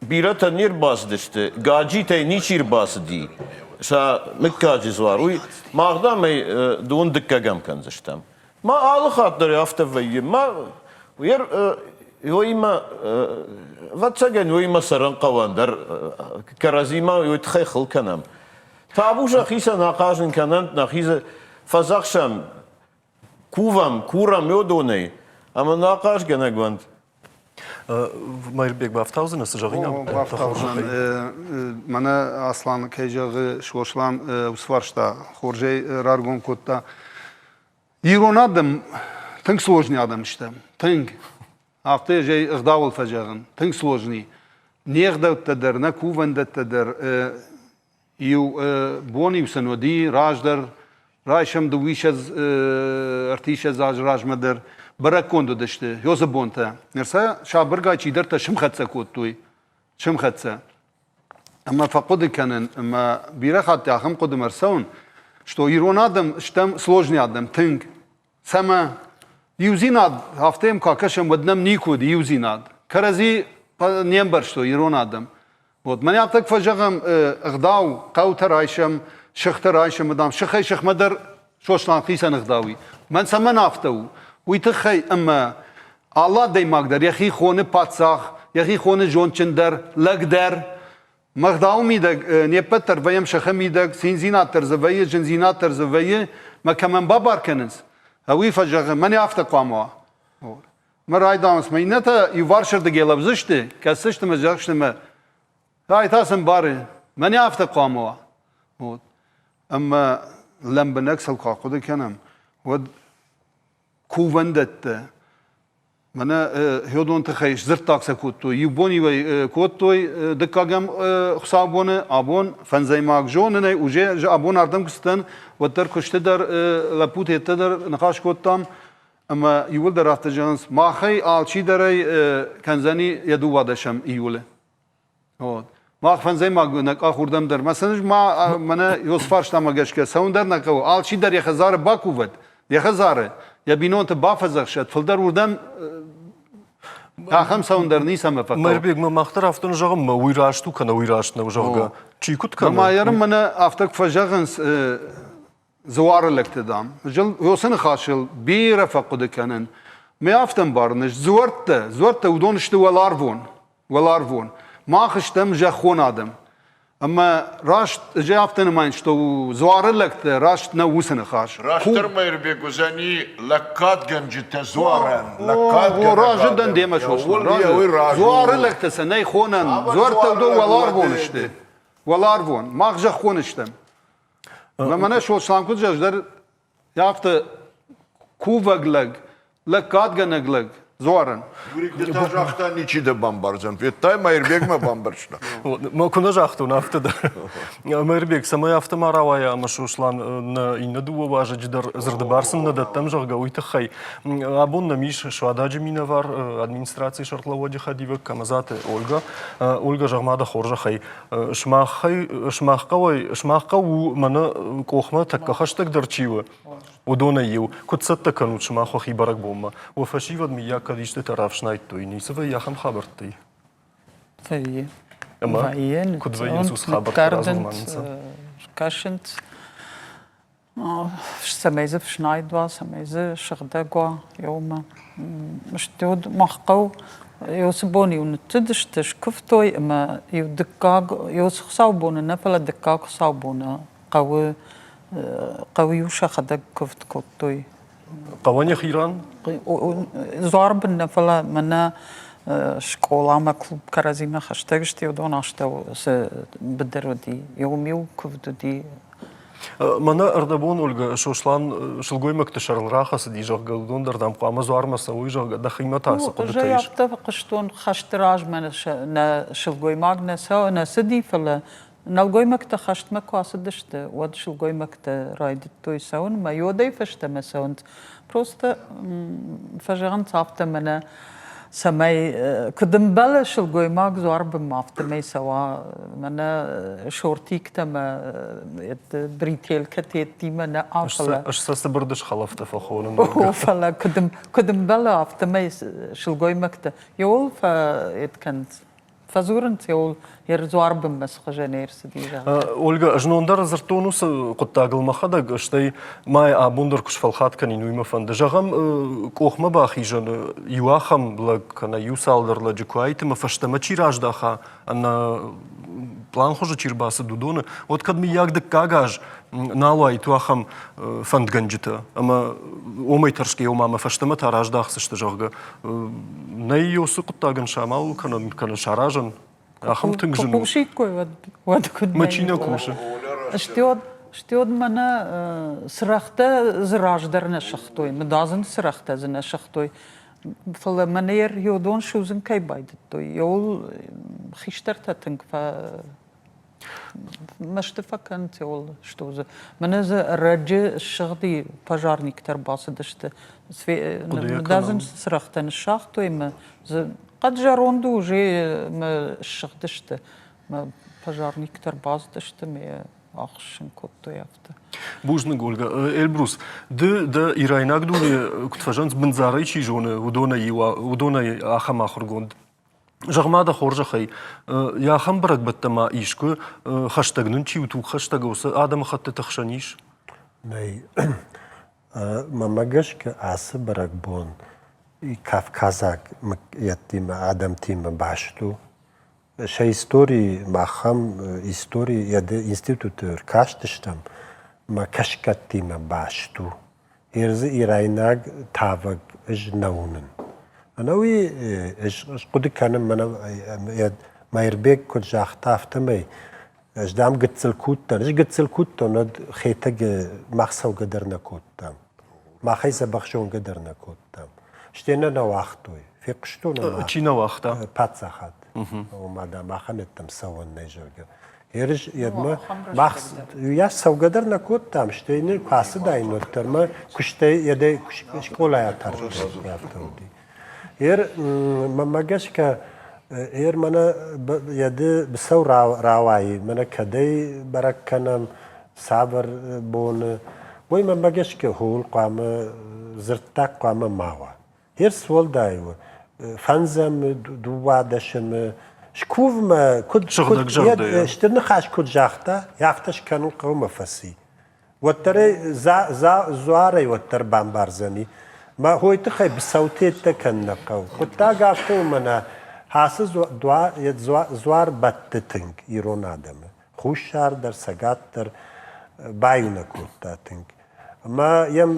бирӕтӕ не рбацыдысты, Гаджитӕй ничи рбацыди сӕ мыггаджы дзуар. Уый мах, дам, ӕй дон дыккӕгӕм кӕндзыстӕм. Ма алы хатт дӕр афтӕ вӕййы. Ма уыимӕ, ӕвӕццӕгӕн, уыимӕ цӕрын хъӕуы ӕндӕр кӕрӕдзимӕ уый тыххӕй хыл кӕнӕм. Табу сӕхицӕн ахъазын кӕнӕнт, нӕхи дзы фӕдзӕхсӕм, кувӕм, курӕм уыдонӕй, ӕмӕ нӕ ахъазгӕнӕг уӕнт. Мӕирбег, бафтаудзынӕ, цы зӕгъинаг? Бафтаудзынӕн. Мӕнӕ Аслан кӕй зӕгъы, Сослан уыцы фарста хорзӕй раргом кодта. Ирон адӕм тынг сложный адӕм сты, тынг. Афтӕ ӕз ӕй ӕгъдауыл фӕзӕгъын, тынг сложный. Не гъдӕуттӕ дӕр, нӕ кувӕндӕттӕ дӕр Иу бон-иу сын уыди раздӕр, райсом дыууиссӕдз, ӕртиссӕдз азы размӕ дӕр бӕрӕггонд уыдысты уыцы бонтӕ. Ныр сӕ сабыргай чидӕртӕ сымхӕццӕ кодтой, сымхӕццӕ. Ӕмӕ фӕхъуыды кӕнын, ӕмӕ бирӕ хатт ахӕм хъуыдымӕ ӕрцӕуын, что ирон адӕм стӕм сложный адӕм тынг. Цӕмӕ? Иудзинад, афтӕ йӕм куы акӕсӕм, уӕд нӕм никуы уыд иудзинад. Кӕрӕдзи не мбӕрстой ирон адӕм. Вот мӕнӕ афтӕ куы фӕзӕгъӕм, ӕгъдау, хъӕутӕ райсӕм, сыхтӕ райсӕм, дам, сыхӕй сыхмӕ дӕр Сослан хицӕн ӕгъдау и. Мӕн цӕмӕн афтӕ у? Уый тыххӕй ӕмӕ алы адӕймаг дӕр йӕхи хоны паддзах, йӕхи хоны зондджындӕр, лӕгдӕр. Мӕ гъдауы мидӕг не ппӕт дӕр вӕййӕм сыхы мидӕг, циндзинад дӕр дзы вӕййы, зындзинад дӕр дзы вӕййы, мӕ кӕмӕн бабар кӕнынц, уый фӕзӕгъы, мӕнӕ афтӕ хъуамӕ уа. Мӕ райдауынц, мӕ иннӕтӕ иуварсырдыгӕй лӕудзысты, кӕсдзысты мӕ зӕгъдзысты мӕ, ай та сын бары, мӕнӕ афтӕ хъуамӕ уа. Вот. Ӕмӕ лӕмбынӕг сыл куы ахъуыды кӕнӕм, уӕд кувӕндӕттӕ, мӕнӕ хёдон тыххӕй сдзырддаг сӕ кодтой. Иу бон иуӕй кодтой дыккагӕм хуыцаубоны, абон фӕндзӕймаг зонынӕй уже абон ардӕм куы цыдтӕн, уӕддӕр куысты дӕр лӕппутӕ дӕр ныхас кодтам. Ӕмӕ иууылдӕр афтӕ зӕгъынц, махӕй алчидӕр ӕй кӕндзӕни йӕ дыууадӕсӕм июлы. Вот. Мах фӕндзӕймаг нӕ къах уырдӕм дӕр. Мӕ сын ма мӕнӕ ёс фарстамӕ гӕсгӕ цӕуын дӕр нӕ хъӕуы. Алчи дӕр йӕ хӕдзары бакувӕд, йӕ хӕдзары, йӕ бинонты бафӕдзӕхсӕд, фылдӕр уырдӕм ахӕм цӕуын дӕр ницӕмӕ фӕхъӕуы. Мӕрбег, мӕ мах дӕр афтӕ нӕ зӕгъӕм, уый раст у кӕнӕ уый раст нӕу, зӕгъгӕ. Чи куыд кӕны? Ма ерын мӕнӕ афтӕ куы фӕзӕгъынц, дзуары лӕгты, дам. Уыцы ныхасыл бирӕ фӕхъуыды кӕнын. Мӕ афтӕ ӕмбарын, дзуӕрттӕ, дзуӕрттӕ уыдон сты уӕларвон, уӕларвон. Мах стӕм зӕххон адӕм. Ӕмӕ раст ӕз афтӕ нымайын, что дзуары лӕгтӕ раст нӕ уыцы ныхас. Растдӕр Мӕирбег уыдзӕни лӕггадгӕнджытӕ дзуарӕн. Лӕггадгӕнӕг Разы дӕн демӕ, Сослан, разы. Дзуары лӕгтӕ сӕ нӕй хонӕн. Дзуӕрттӕ уыдон уӕларвон сты. Уӕларвон. Мах зӕххон стӕм. Ӕмӕ мӕнӕ Сослан куыд зӕгъдӕр, афтӕ кувӕг лӕг, лӕггадгӕнӕг лӕг дзуарӕн. Юрик, ды та загъта, ничи дӕ бамбардзӕн. Федтай, Мӕирбегмӕ бамбӕрста. Мӕ куы нӕ загътон, афтӕ дӕр. Мӕирбег, цӕмӕй афтӕ ма рауайа ӕмӕ Сослан нӕ иннӕ дыууӕ уазӕджы дӕр дзырды бар сын нӕ дӕттӕм, зӕгъгӕ, уый тыххӕй абон нӕм ис Суададжы минӕвар, администрацийы сӕргълӕууӕджы хӕдивӕг Камазаты Ольга. Ольга, зӕгъ-ма дӕ хорзӕхӕй, Сымах хъӕуӕй, сымах хъӕу у мӕнӕ къохмӕ тӕккӕ хӕстӕгдӕр чи у, уыдонӕй иу. Куыд цӕттӕ кӕнут сымах уӕхи бӕрӕгбонмӕ? Уӕ фӕсивӕд мыййаг кӕд истытӕ рафснайдтой, ницы вӕййы ахӕм хабӕрттӕй? Вӕййы. Ӕмӕ куыд вӕййынц уыцы хабӕрттӕ радзурмӕ? Кӕсынц, Цӕмӕй дзы фснайд уа, цӕмӕй дзы сыгъдӕг уа, еумӕ. Стӕй мах хъӕу еуцы бон-иу ныццыдысты, скуывтой ӕмӕ-иу дыккаг, еуцы хуыцаубоны нӕ, фӕлӕ дыккаг хуыцаубоны хъӕуы хъӕу-иу сӕхӕдӕг куывд кодтой. Хъӕуӕн йӕхи ран? Дзуарбын нӕ, фӕлӕ мӕнӕ скъоламӕ клуб кӕрӕдзимӕ хӕстӕг сты, уыдон астӕу цы быдыр уыди, уым-иу куывд уыди. Мӕнӕ ӕрдӕбон Ольгӕ Сослан сылгоймӕгты сӕрыл рахӕцыди, зӕгъгӕ, уыдон дӕр, дам, хъуамӕ дзуармӕ цӕуой, зӕгъгӕ, дӕхимӕ та цы хъуыдытӕ ис? Ӕз афтӕ хъуыстон, хӕсты размӕ нӕ сылгоймаг нӕ цыди, фӕлӕ нӕлгоймӕгтӕ хӕстмӕ куы ацыдысты, уӕд сылгоймӕгтӕ райдыдтой цӕуынмӕ, йодӕй фӕстӕмӕ цӕуынц. Просто фӕзӕгъынц афтӕ мӕнӕ цӕмӕй куыд ӕмбӕлы сылгоймаг дзуарбынмӕ, афтӕмӕй цӕуа мӕнӕ шортиктӕ мӕ брителькӕ теттимӕ нӕ фӕлӕ Ӕз сӕ цыбырдыс хӕлӕфтӕ фӕхонын. Фӕлӕ куыд ӕмбӕлы, афтӕмӕй сылгоймӕгтӕ иуыл фӕэт кӕнынц. Фӕдзурынц йыл йе рдзуар бынмӕ цы хуызӕн ӕрцыди, зӕгъгӕ. Ольга, знон дӕр дзырдтон уыцы хъуыддагыл мӕхӕдӕг, стӕй ма абон дӕр куы сфӕлхат кӕнин, уый мӕ фӕнды. Зӕгъӕм, къохмӕ бахизӕны иу ахӕм лӕг кӕнӕ иу цалдӕр лӕджы куы айт ӕмӕ фӕстӕмӕ чи раздаха, ӕнӕ планхуызы чи рбацыд, уыдоны, уӕд кӕд мыййаг дыккаг аз нал уаид ахӕм фӕндгӕнджытӕ ӕмӕ уымӕй тӕрсгӕ ома мӕ фӕстӕмӕ та раздахдзысты, зӕгъгӕ, нӕй уыцы хъуыддагӕн самал кӕнын кӕнӕ саразӕн. Ахӕм тынг зын у. Куы хъусиккой, уӕд, уӕд куыд Мӕ чи нӕ кусы. Стӕй мӕнӕ цырӕгътӕ дзы раздӕр нӕ сыгътой, мыдадзын цырӕгътӕ дзы нӕ сыгътой. Фӕлӕ мӕнӕ йе дон судзын кӕй байдыдтой, еуыл хистӕртӕ тынг фӕ мӕсты фӕкӕнынц еуыл что дзы. Мӕнӕ дзы ӕрӕджы ссыгъди, пожарниктӕ ӕрбацыдысты. Мыдадзын цырӕгътӕ ныссагътой мӕ дзы хъӕд зӕронд у, уже мӕ ссыгъдысты. пожарниктӕ ӕрбацыдысты ӕмӕ йӕ ахуыссын кодтой афтӕ. Бузныг, Ольга. Эльбрус, ды дӕ ирайнаг дуне куыд фӕзӕгъынц, бындзарӕй чи зоны, уыдонӕй иу, уыдонӕй ахӕм ахуыргонд. Зӕгъ-ма дӕ хорзӕхӕй, йӕ ахӕм бӕрӕгбӕттӕ ма искуы хӕстӕг нын чи у, тугхӕстӕг уыцы адӕмыхӕттыты хсӕн ис? Нӕй. Мӕнмӕ гӕсгӕ ацы бӕрӕгбон кавказаг мыггӕгтимӕ, адӕмтимӕ баст у. Сӕ истори махӕн истори институты ркастыстӕм, мӕ кӕсгӕттимӕ баст у. Ир дзы ирайнаг тавӕг ӕз нӕ уынын. Ӕнӕуи ӕз хъуыды кӕнын, мӕнӕ Майырбег куыд загъта, афтӕмӕй ӕз дам гыццыл куы уыдтӕн, ӕз гыццыл куы уыдтӕн, уӕд Хетӕгы мах цӕугӕ дӕр нӕ кодтам. Махӕй дзӕбӕх зонгӕ дӕр нӕ кодтам. Стӕй нӕ нӕ уагътой. Фехъуыстон ӕмӕ Чи нӕ уагъта? Паддзахад. Ома, дам, ахӕмӕттӕм цӕуӕн нӕй, зӕгъгӕ. Ерыс едмӕ мах йас цӕугӕ дӕр нӕ кодтам, стӕй ныр куы ацыдаин, уӕддӕр мӕ куыстӕй едӕй скъолайӕ тарстӕй афтӕ уыди. Ер мӕнмӕ гӕсгӕ ер мӕнӕ еды быцӕу рауайы, мӕнӕ кӕдӕй бӕрӕг кӕнӕм, цавӕр боны, уый мӕнмӕ гӕсгӕ хъуамӕ дзырддаг хъуамӕ ма уа. Ер суӕлдай у, фӕндзӕмы, дыууадӕсӕмы, скувмӕ куыд Сыгъдӕг стыр ныхас куыд загъта, афтӕ скӕнын хъӕуы мӕ фӕци. Уӕддӕр ӕй дзуарӕй уӕддӕр бамбардзӕни. Мӕ хойы тыххӕй быцӕутеттӕ кӕнын нӕ хъӕуы. Хъуыддаг афтӕ у, мӕнӕ ацы дзуар бӕтты тынг ирон адӕмы. Хуссар дӕр, Цӕгат дӕр баиу нӕ кодта тынг. Ӕмӕ йӕм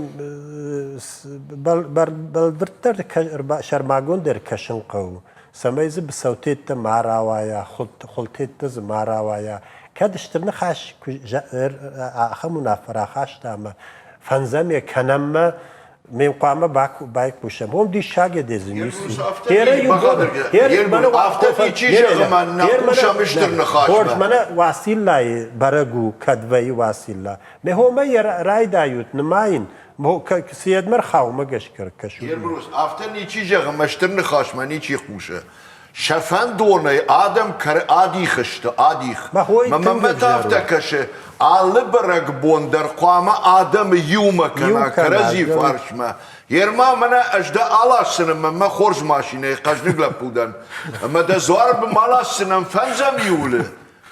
бӕлвырддӕр сӕрмагондӕр кӕсын хъӕуы, цӕмӕй дзы быцӕутеттӕ ма рауайа, хуылтеттӕ дзы ма рауайа. Кӕд стыр ныхас ахӕм уынаффӕ рахаста ӕмӕ фӕндзӕм йӕ кӕнӕммӕ Мен хъуамӕ байхъусӕм. Уым диссаг едезы ницы. Афтӕ ничи зӕгъы, мӕ нӕ хъусӕм стыр ныхасмӕ. Хорз, мӕнӕ Уациллайы бӕрӕг у, кӕд вӕййы Уацилла. Ме хомӕ йӕ райдайут нымайын, цы йедмӕ рхаумӕ гӕсгӕ кӕсут. Елбрус, афтӕ ничи зӕгъы, мӕ стыр ныхасмӕ ничи хъусы. Сӕ фӕндонӕй адӕм адих сты, адих. Мӕнмӕ та афтӕ кӕсы, алы бӕрӕгбон дӕр хъуамӕ адӕмы иумӕ кӕна кӕрӕдзи фарсмӕ. Ерма, мӕнӕ ӕз дӕ аласдзынӕн, мӕнмӕ хорз машинӕйы хъӕздыг лӕппу дӕн. Ӕмӕ дӕ дзуары бынмӕ аласдзынӕн фӕндзӕм июлы,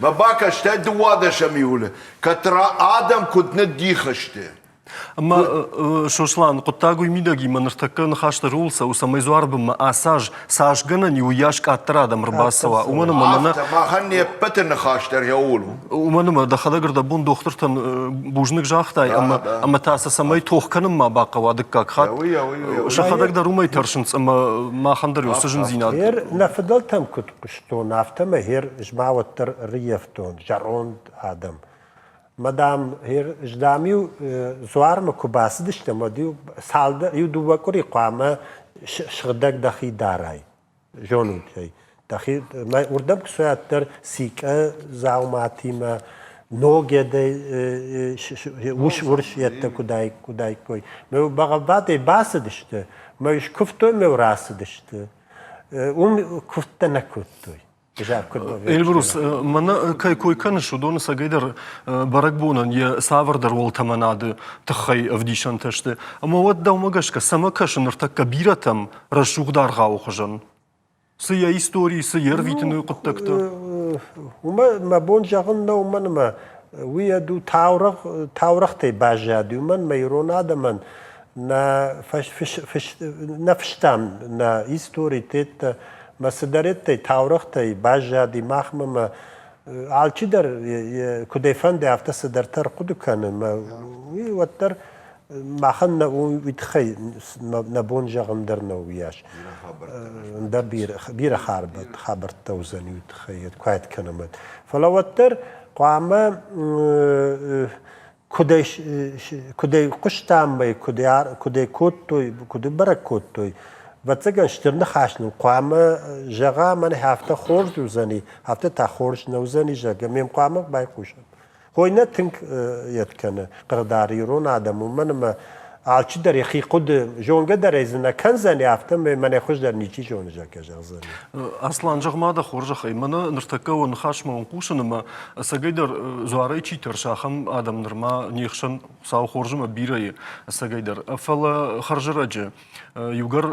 мӕ бакастӕй дыууадӕсӕм июлы, кӕддӕра адӕм куыд ныддих сты. Ӕмӕ Сослан, хъуыддаг уый мидӕгимӕ ныртӕккӕ ныхас дӕр ууыл цӕуы, цӕмӕй дзуары бынмӕ ацы аз цас гӕнӕн и, уыйас къаддӕр адӕм ӕрбацӕуа. Уымӕн ӕмӕ мӕнӕ Афтӕ, махӕн не ппӕты ныхас дӕр йӕуыл у. Уымӕн ӕмӕ дӕхӕдӕг ӕрдӕбон дохтыртӕн бузныг загътай, ӕмӕ, ӕмӕ та сӕ цӕмӕй тох кӕнын ма бахъӕуа дыккаг хатт. Сӕхӕдӕг дӕр уымӕй тӕрсынц, ӕмӕ махӕн дӕр уыцы зындзинад. Гъер нӕ фыдӕлтӕм куыд хъуыстон, афтӕмӕй гъер ӕз ма уӕддӕр ӕрыййӕфтон зӕронд адӕм. Мадам, дам-иу дзуармӕ куы бацыдыстӕм, уӕд-иу цалдӕр, иу дыууӕ къуыри хъуамӕ сыгъдӕг дӕхи дарай. Зонут ӕй. Дӕхи, уырдӕм куы цӕуат дӕр цикъӕ дзауматимӕ, ногедӕй ус урс йедтӕ куыдаиккой. Мӕ бӕгъӕввадӕй бацыдысты, мӕ скуывтой, мӕ рацыдысты. Уым куывдтӕ нӕ кодтой. Эльбрус, мӕнӕ кӕй кой кӕныс, уыдоны цӕгӕйдӕр бӕрӕгбонӕн йӕ цавӕрдӕр уӕлтӕмӕнады тыххӕй ӕвдисӕнтӕ сты. Ӕмӕ уӕд дӕумӕ гӕсгӕ цӕмӕ кӕсы ныртӕккӕ бирӕтӕм рӕсугъд аргъауы хуызӕн? Цы йӕ истори, цы йе рвитыны хъуыддӕгтӕ? Уымӕ мӕ бон зӕгъын нӕу, уымӕн ӕмӕ уый ӕд у таурӕгъ, таурӕгътӕй баззад, уымӕн мӕ ирон адӕмӕн нӕ, нӕ фыстам нӕ истори, теттӕ, мӕ цыдӕридтӕй таурӕгътӕй баззади махмӕ мӕ алчидӕр куыдӕй фӕнды, афтӕ цыдӕртӕ ӕрхъуыды кӕны мӕ уый уӕддӕр махӕн нӕ уый тыххӕй нӕ бон зӕгъын дӕр нӕу уыйас. Ӕндӕр бирӕ хабӕрттӕ уыдзӕн уый тыххӕй, куы кӕнӕм. Фӕлӕ уӕддӕр хъуамӕ куыдӕй, куыдӕй хъуыстам ӕй, куыдӕй кодтой, куыд бӕрӕг кодтой, ӕвӕццӕгӕн, стыр ныхас нын хъуамӕ зӕгъа, мӕнӕ афтӕ хорз уыдзӕни, афтӕ та хорз нӕ уыдзӕни, зӕгъгӕ, ме хъуамӕ байхъусӕм. Хой нӕ тынг йед кӕны, хъыгдары ирон адӕм, уымӕн ӕмӕ. Алчидӕр йӕхи хъуыды, зонгӕ дӕр ӕй дзы нӕ кӕндзӕни, афтӕмӕй мӕнӕй хуыздӕр ничи зоны, зӕгъгӕ, зӕгъдзӕни. Аслан, зӕгъ-ма дӕ хорзӕхӕй, мӕнӕ ныртӕккӕ уӕ ныхасмӕ уын хъусын ӕмӕ ӕцӕгӕйдӕр дзуарӕй чи тӕрсы, ахӕм адӕм нырма не хсӕн Хуыцау хорз ӕмӕ бирӕ и, ӕцӕгӕйдӕр. Фӕлӕ хӕрзӕрӕджы иугӕр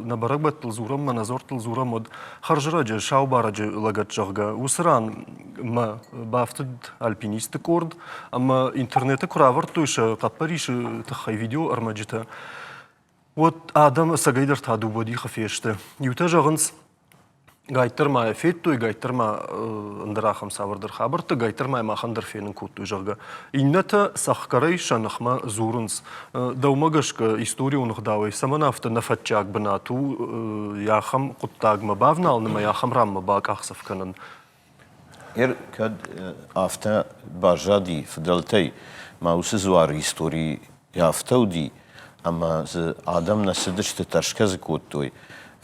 нӕ бӕрӕгбӕттыл дзурӕм, мӕ нӕ дзуӕрттыл дзурӕм, уӕд хӕрзӕрӕджы Саубарӕджы лӕгӕт, зӕгъгӕ, уыцы ран мӕ бафтыд альпинистты къорд ӕмӕ интернеты куы равӕрдтой сӕ хъӕппӕрисы тыххӕй видеоӕрмӕджытӕ, уӕд адӕм ӕцӕгӕйдӕр та дыууӕ дихы фесты. Иутӕ зӕгъынц, гайддӕр ма федтой, гайддӕр ма ӕндӕр ахӕм цавӕрдӕр хабӕрттӕ, гайддӕр ма махӕн дӕр фенын кодтой, зӕгъгӕ. Иннӕтӕ цӕхгӕрӕй сӕ ныхмӕ дзурынц. Дӕумӕ гӕсгӕ историон ӕгъдауӕй цӕмӕн афтӕ нӕфӕтчиаг бынат у ахӕм хъуыддагмӕ бавналын ӕмӕ ахӕм ранмӕ бакъахдзӕф кӕнын? Ер кӕд афтӕ баззади фыдӕлтӕй, ма уыцы дзуары истори афтӕ уыди, ӕмӕ дзы адӕм нӕ цыдысты, тӕрсгӕ дзы кодтой.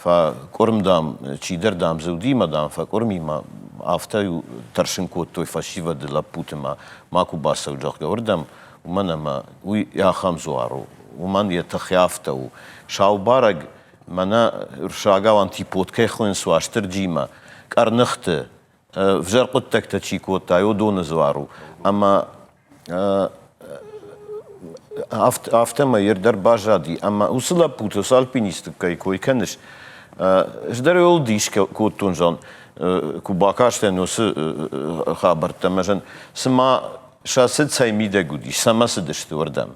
Фӕкъуырм, дам, чидӕр, дам, дзы уыди мӕ, дам, фӕкъуырм и мӕ афтӕ-иу тӕрсын кодтой фӕсивӕды лӕппуты ма макуы бацӕут, зӕгъгӕ, уырдӕм, уымӕн ӕмӕ уый ахӕм дзуар у, уымӕн йӕ тых афтӕ у. Сау барӕг мӕнӕ рсагау антипод кӕй хонынц Уастырджимӕ, къӕрныхты, ӕвзӕр хъуыддӕгтӕ чи кодта, уыдоны дзуар у. Ӕмӕ афтӕмӕй ер дӕр баззади. Ӕмӕ уыцы лӕппуты, уыцы альпинистты кӕй кой кӕныс, ӕз дӕр ыл дис кодтон, зӕгъын, куы бакастӕн уыцы хабӕрттӕ, ӕмӕ зӕгъын, цыма сӕ цыд цӕй мидӕг уыдис, цӕмӕ цыдысты уырдӕм.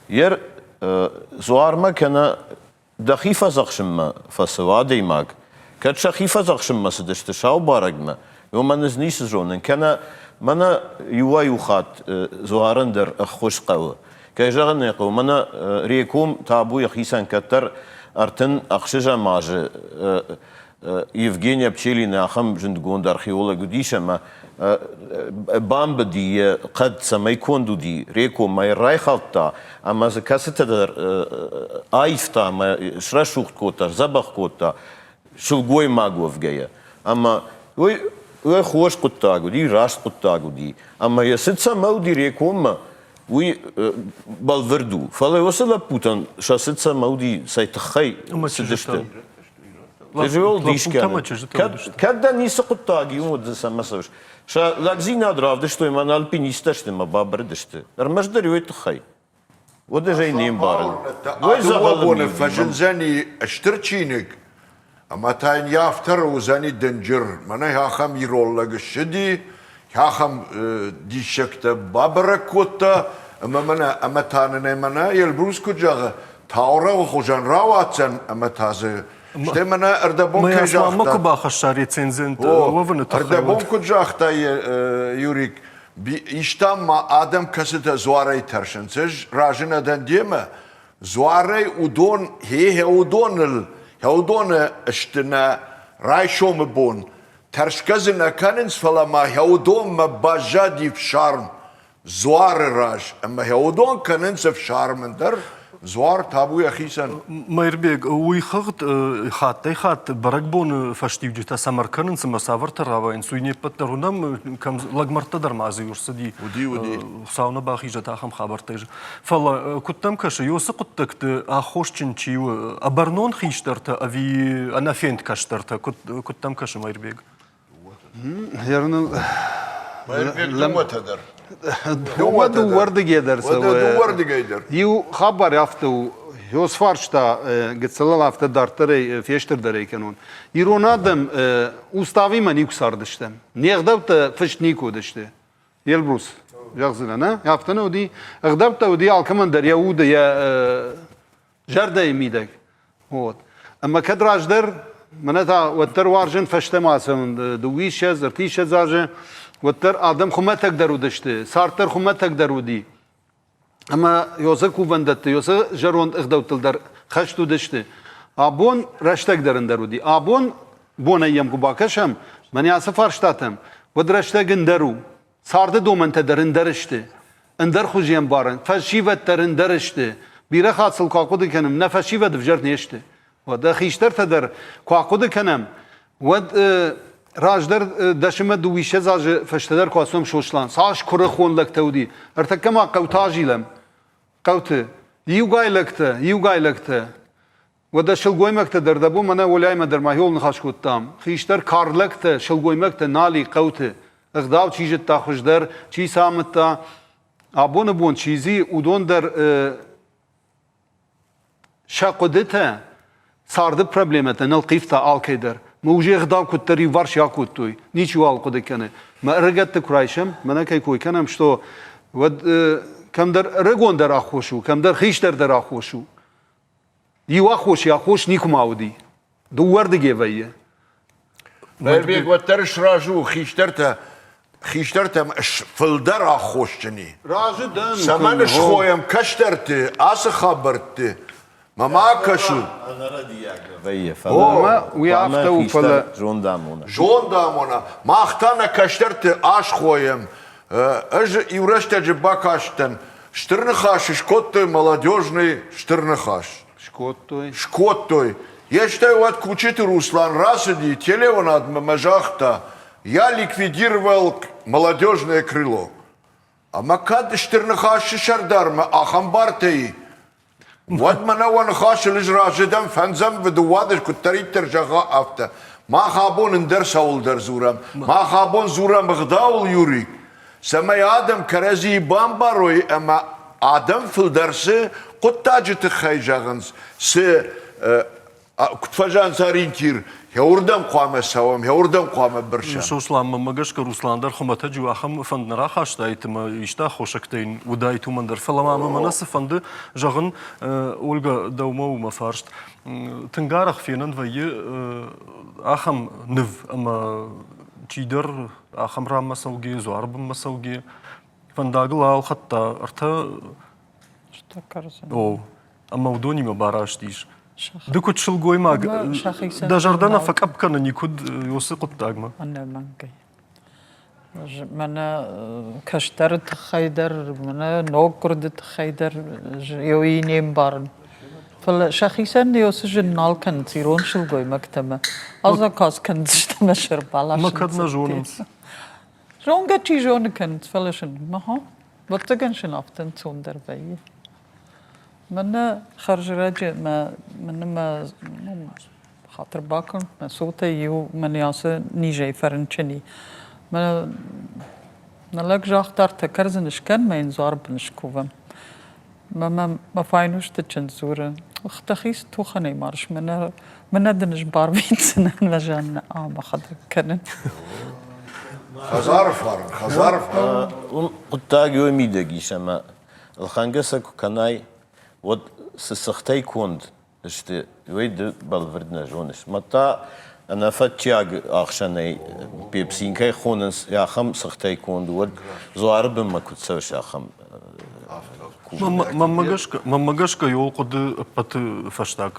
Ер дзуармӕ кӕнӕ дӕхи фӕдзӕхсынмӕ фӕцӕуы адӕймаг, кӕд сӕхи фӕдзӕхсынмӕ цыдысты сау барӕгмӕ, уымӕн ӕз ницы зонын, кӕнӕ мӕнӕ иуӕй-иу хатт дзуарӕн дӕр ӕххуыс хъӕуы. Кӕй зӕгъын ӕй хъӕуы, мӕнӕ Реком табу йӕхицӕн кӕддӕр 36-ӕм азы Евгения Пчелина ахӕм зындгонд археолог уыдис ӕмӕ бамбыди йӕ хъӕд цӕмӕй конд уыди, Рекомӕ райхӕлдта ӕмӕ дзы кӕцытӕ дӕр аивта ӕмӕ срӕсугъд кодта, сдзӕбӕх кодта сылгоймаг уӕвгӕйӕ. Ӕмӕ уый уый хорз хъуыддаг уыди, раст хъуыддаг уыди. Ӕмӕ йӕ цыд цӕмӕ уыди Рекоммӕ, уый бӕлвырд у. Фӕлӕ уыцы лӕппутӕн сӕ цыд цӕмӕ уыди, цӕй тыххӕй цыдысты. Дис кӕны. Кӕд дӕ ницы хъуыддаг и, уӕд дзы цӕмӕ цӕуыс? Сӕ лӕгдзинад равдыстой, мӕнӕ альпинисттӕ сты мӕ бабырыдысты. Ӕрмӕстдӕр уый тыххӕй. Уӕд ӕз ӕй не мбарын. Уый боны фӕзындзӕни стыр чиныг, ӕмӕ та йын йӕ авторы уыдзӕни дынджыр. Мӕнӕ ахӕм ирон лӕг ссыди, ахӕм диссӕгтӕ бабӕрӕг кодта, ӕмӕ мӕнӕ ӕмӕ та нын ӕй мӕнӕ Эльбрус куыд зӕгъы, таурӕгъы хуызӕн рауадздзӕн ӕмӕ та дзы стӕй мӕнӕ ӕрдӕбон кӕй загъта куы бахӕсса рецензент уӕвыны тыххӕй ӕрдӕбон куыд загъта Юрик истам ма адӕм кӕцытӕ дзуарӕй тӕрсынц ӕз разы нӕ дӕн демӕ дзуарӕй уыдон хе уыдоныл уыдоны сты нӕ райсомы бон тӕрсгӕ дзы нӕ кӕнынц фӕлӕ ма уыдонмӕ баззади фсарм дзуары раз ӕмӕ уыдон кӕнынц ӕфсармӕн дӕр дзуар табу йӕхицӕн. Мӕирбег, уый хыгъд хаттӕй-хатт бӕрӕгбоны фӕстиуджытӕ цӕмӕ ркӕнынц ӕмӕ цавӕртӕ рауайынц, уый не ппӕт дӕр уынӕм, кӕм лӕгмӕрдтӕ дӕр ма дзы ӕрцыди. Уыди, уыди. Хуыцау нӕ бахизӕд ахӕм хабӕрттӕй. Фӕлӕ куыд дӕм кӕсы, уыцы хъуыддӕгты аххосджын чи у, ӕбӕрнон хистӕртӕ ӕви ӕнӕфенд кӕстӕртӕ? Куыд дӕм кӕсы, Мӕирбег? Дыууӕтӕ дӕр. Дыууӕ дыууӕрдыгӕй дӕр цӕуы. Дыууӕрдыгӕй дӕр. Иу хабар афтӕ у, Ёз фарста гыццылыл афтӕ дарддӕрӕй фестырдӕрӕй кӕнон. Ирон адӕм уставимӕ никуы цардыстӕм. Не гъдӕуттӕ фыст никуы уыдысты. Елбрус, зӕгъдзынӕ, нӕ? Афтӕ нӕ уыди? Ӕгъдӕуттӕ уыди алкӕмӕн дӕр йӕ уды, йӕ зӕрдӕйы мидӕг. Вот. Ӕмӕ кӕд раздӕр, мӕнӕ та уӕддӕр уарзын фӕстӕмӕ ацӕуын дыууиссӕдз, ӕртиссӕдз азы, уӕддӕр адӕм хуымӕтӕгдӕр уыдысты, цард дӕр хуымӕтӕгдӕр уыди. Ӕмӕ ёсы кувӕндӕтты, ёсы зӕронд ӕгъдӕуттыл дӕр хӕст уыдысты. Абон рӕстӕг дӕр ӕндӕр уыди. Абон бонӕй йӕм куы бакӕсӕм, мӕнӕ ацы фарстатӕм, уӕд рӕстӕг ӕндӕр у. Царды домӕнтӕ дӕр ӕндӕр сты. Ӕндӕр хуызы ӕмбарын, фӕсивӕд дӕр ӕндӕр сты. Бирӕ хатт сыл куы ахъуыды кӕнӕм, нӕ фӕсивӕд ӕвзӕр не сты. Уӕдӕ хистӕртӕ дӕр куы ахъуыды кӕнӕм, уӕд раздӕр дӕсымӕ дыууиссӕдз азы фӕстӕдӕр куы ацӕуӕм Сослан, цас куырыхон лӕгтӕ уыди. Ӕртӕккӕ ма хъӕутӕ азилӕм. Хъӕуты. Иугай лӕгтӕ, иугай лӕгтӕ. Уӕдӕ сылгоймӕгтӕ дӕр дӕ бон мӕнӕ Оляймӕ дӕр ма иуыл ныхас кодтам. Хистӕр карлӕгтӕ, сылгоймӕгтӕ нал и хъӕуты. Ӕгъдау чи зыдта хуыздӕр, чи сӕ амыдта. Абоны бон чи зи, уыдон дӕр сӕ хъуыдытӕ, царды проблемӕтӕ нылхъивта алкӕй дӕр. Мӕ уже ӕгъдау куыддӕр иуварс акодтой, ничиуал хъуыды кӕны. Мӕ ӕрыгӕтты куы райсӕм, мӕнӕ кӕй кой кӕнӕм, что уӕд кӕмдӕр ӕрыгондӕр аххос у, кӕмдӕр хистӕр дӕр аххос у. Иу аххос йӕ аххос никуыма уыди. Дыууӕрдыгӕй вӕййы. Мӕрбег уӕддӕр сразы у хистӕртӕ хистӕртӕм фылдӕр аххосджын и. Разы дӕн. Цӕмӕн схойӕм кӕстӕрты ацы хабӕртты? Мӕ ма кӕсут. Вӕййы, фӕлӕ уый афтӕ у, фӕлӕ зондамона. Зондамона. Мах та нӕ кӕстӕрты асхойӕм. Ӕз иу рӕстӕджы бакастӕн Стыр Ныхас скодтой молодежный Стыр Ныхас. Скодтой. Скодтой. Йе стӕй уӕд Кучиты Руслан рацыди телеуынадмӕ мӕ загъта, я ликвидировал молодежное крыло. Ӕмӕ кӕд Стыр Ныхасы сӕрдармӕ ахӕм бартӕ и, уӕд мӕнӕ уӕ ныхасыл ӕз разы дӕн фӕндзӕм дыууадӕс куыддӕриддӕр зӕгъа, афтӕ. Мах абон ӕндӕр цӕуылдӕр дзурӕм. Мах абон дзурӕм ӕгъдауыл, Юрий, цӕмӕй адӕм кӕрӕдзийы бамбарой ӕмӕ адӕм фылдӕр цы хъуыддаджы тыххӕй зӕгъынц, цы куыд фӕзӕгъынц ориентир, уырдӕм хъуамӕ цӕуӕм, уырдӕм хъуамӕ бырсӕм. Сослан, мӕнмӕ гӕсгӕ Руслан дӕр хуымӕтӕджы ахӕм фӕнд нӕ рахастаид ӕмӕ исты аххосӕгтӕ йын уыдаид уымӕн дӕр. Фӕлӕ ма мӕ мӕнӕ цы фӕнды зӕгъын, Ольга, дӕумӕ у мӕ фарст. Тынг арӕх фенӕн вӕййы ахӕм ныв ӕмӕ чидӕр ахӕм ранмӕ цӕугӕ, дзуары бынмӕ цӕугӕ, фӕндагыл алхӕдта ӕртӕ О, ӕмӕ уыдонимӕ бараст ис. Ды куыд сылгоймаг, дӕ зӕрдӕ нӕ фӕкъӕпп кӕны никуыд уыцы хъуыддагмӕ? Ӕнӕмӕнгӕй. Мӕнӕ кӕстӕры тыххӕй дӕр, мӕнӕ ноггуырды тыххӕй дӕр еуи не мбарын. Фӕлӕ сӕхицӕн уыцы зын нал кӕнынц ирон сылгоймӕгтӕ мӕ азаказ кӕндзысты мӕ сӕр баласынц. Мӕ кӕд нӕ зонынц. Зонгӕ чи зоны кӕнынц, фӕлӕ сын, мӕ ӕвӕццӕгӕн сын афтӕ ӕнцондӕр вӕййы. Мӕнӕ хӕрзрӕджы мӕ мӕнӕ мӕ хатыр бакӕн, мӕ цотӕй иу мӕнӕ ацы низӕй фӕрынчын и. Мӕ нӕ лӕг загъта, ӕртӕ кӕрдзыны скӕн, мӕ йын дзуары бын скувӕм. Мӕ мӕм мӕ файнусты чындз дзуры, ох, дӕхи цы тухӕнӕй марыс, мӕнӕ, мӕнӕ дын ӕз барвитдзынӕн мӕ Жаннӕ мӕхӕдӕг кӕнын. Хӕдзары фарн, хӕдзары фарн. Уым хъуыддаг уый мидӕг ис, ӕмӕ ӕлхӕнгӕ сӕ куы кӕнай, уӕд цы цыхтӕй конд сты, уый ды бӕлвырд нӕ зоныс. Мадта ӕнӕфӕтчиаг ӕхсӕнӕй пепсин кӕй хонынц, ахӕм цыхтӕй конд, уӕд дзуары бынмӕ куыд цӕуыс, ахӕм Мӕнмӕ гӕсгӕ йыл хъуыды ӕппӕты фӕстаг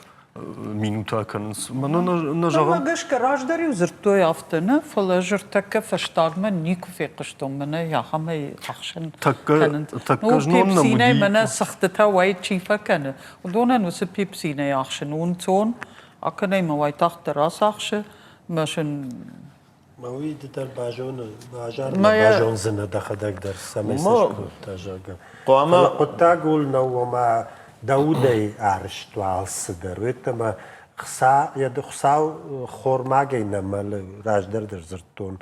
минутӕ кӕнынц. Мӕнӕ нӕ зӕгъӕм. Мӕнмӕ гӕсгӕ раздӕр-иу дзырдтой афтӕ нӕ, фӕлӕ ӕз ӕртӕккӕ фӕстагмӕ никуы фехъуыстон мӕнӕ ахӕмӕй ӕхсӕн кӕнынц. Тӕккӕ знон нӕм уыди. Мӕнӕ цыхтытӕ уӕй чи фӕкӕны, уыдонӕн уыцы пепсинӕй ахсын у ӕнцон, акӕнӕй мӕ уайтагъддӕр ацахсы, мӕ сын Мӕ уый ды дӕр базоны, базармӕ базондзынӕ дӕхӕдӕг дӕр, цӕмӕй цы скодта, зӕгъгӕ. Хъуамӕ Фӕлӕ хъуыддаг ууыл нӕу, ома дӕ удӕй арызт уа алцыдӕр. Уеддӕмӕ хца, йӕ Хуыцау хормагӕй нӕ мӕлы, раздӕр дӕр дзырдтон.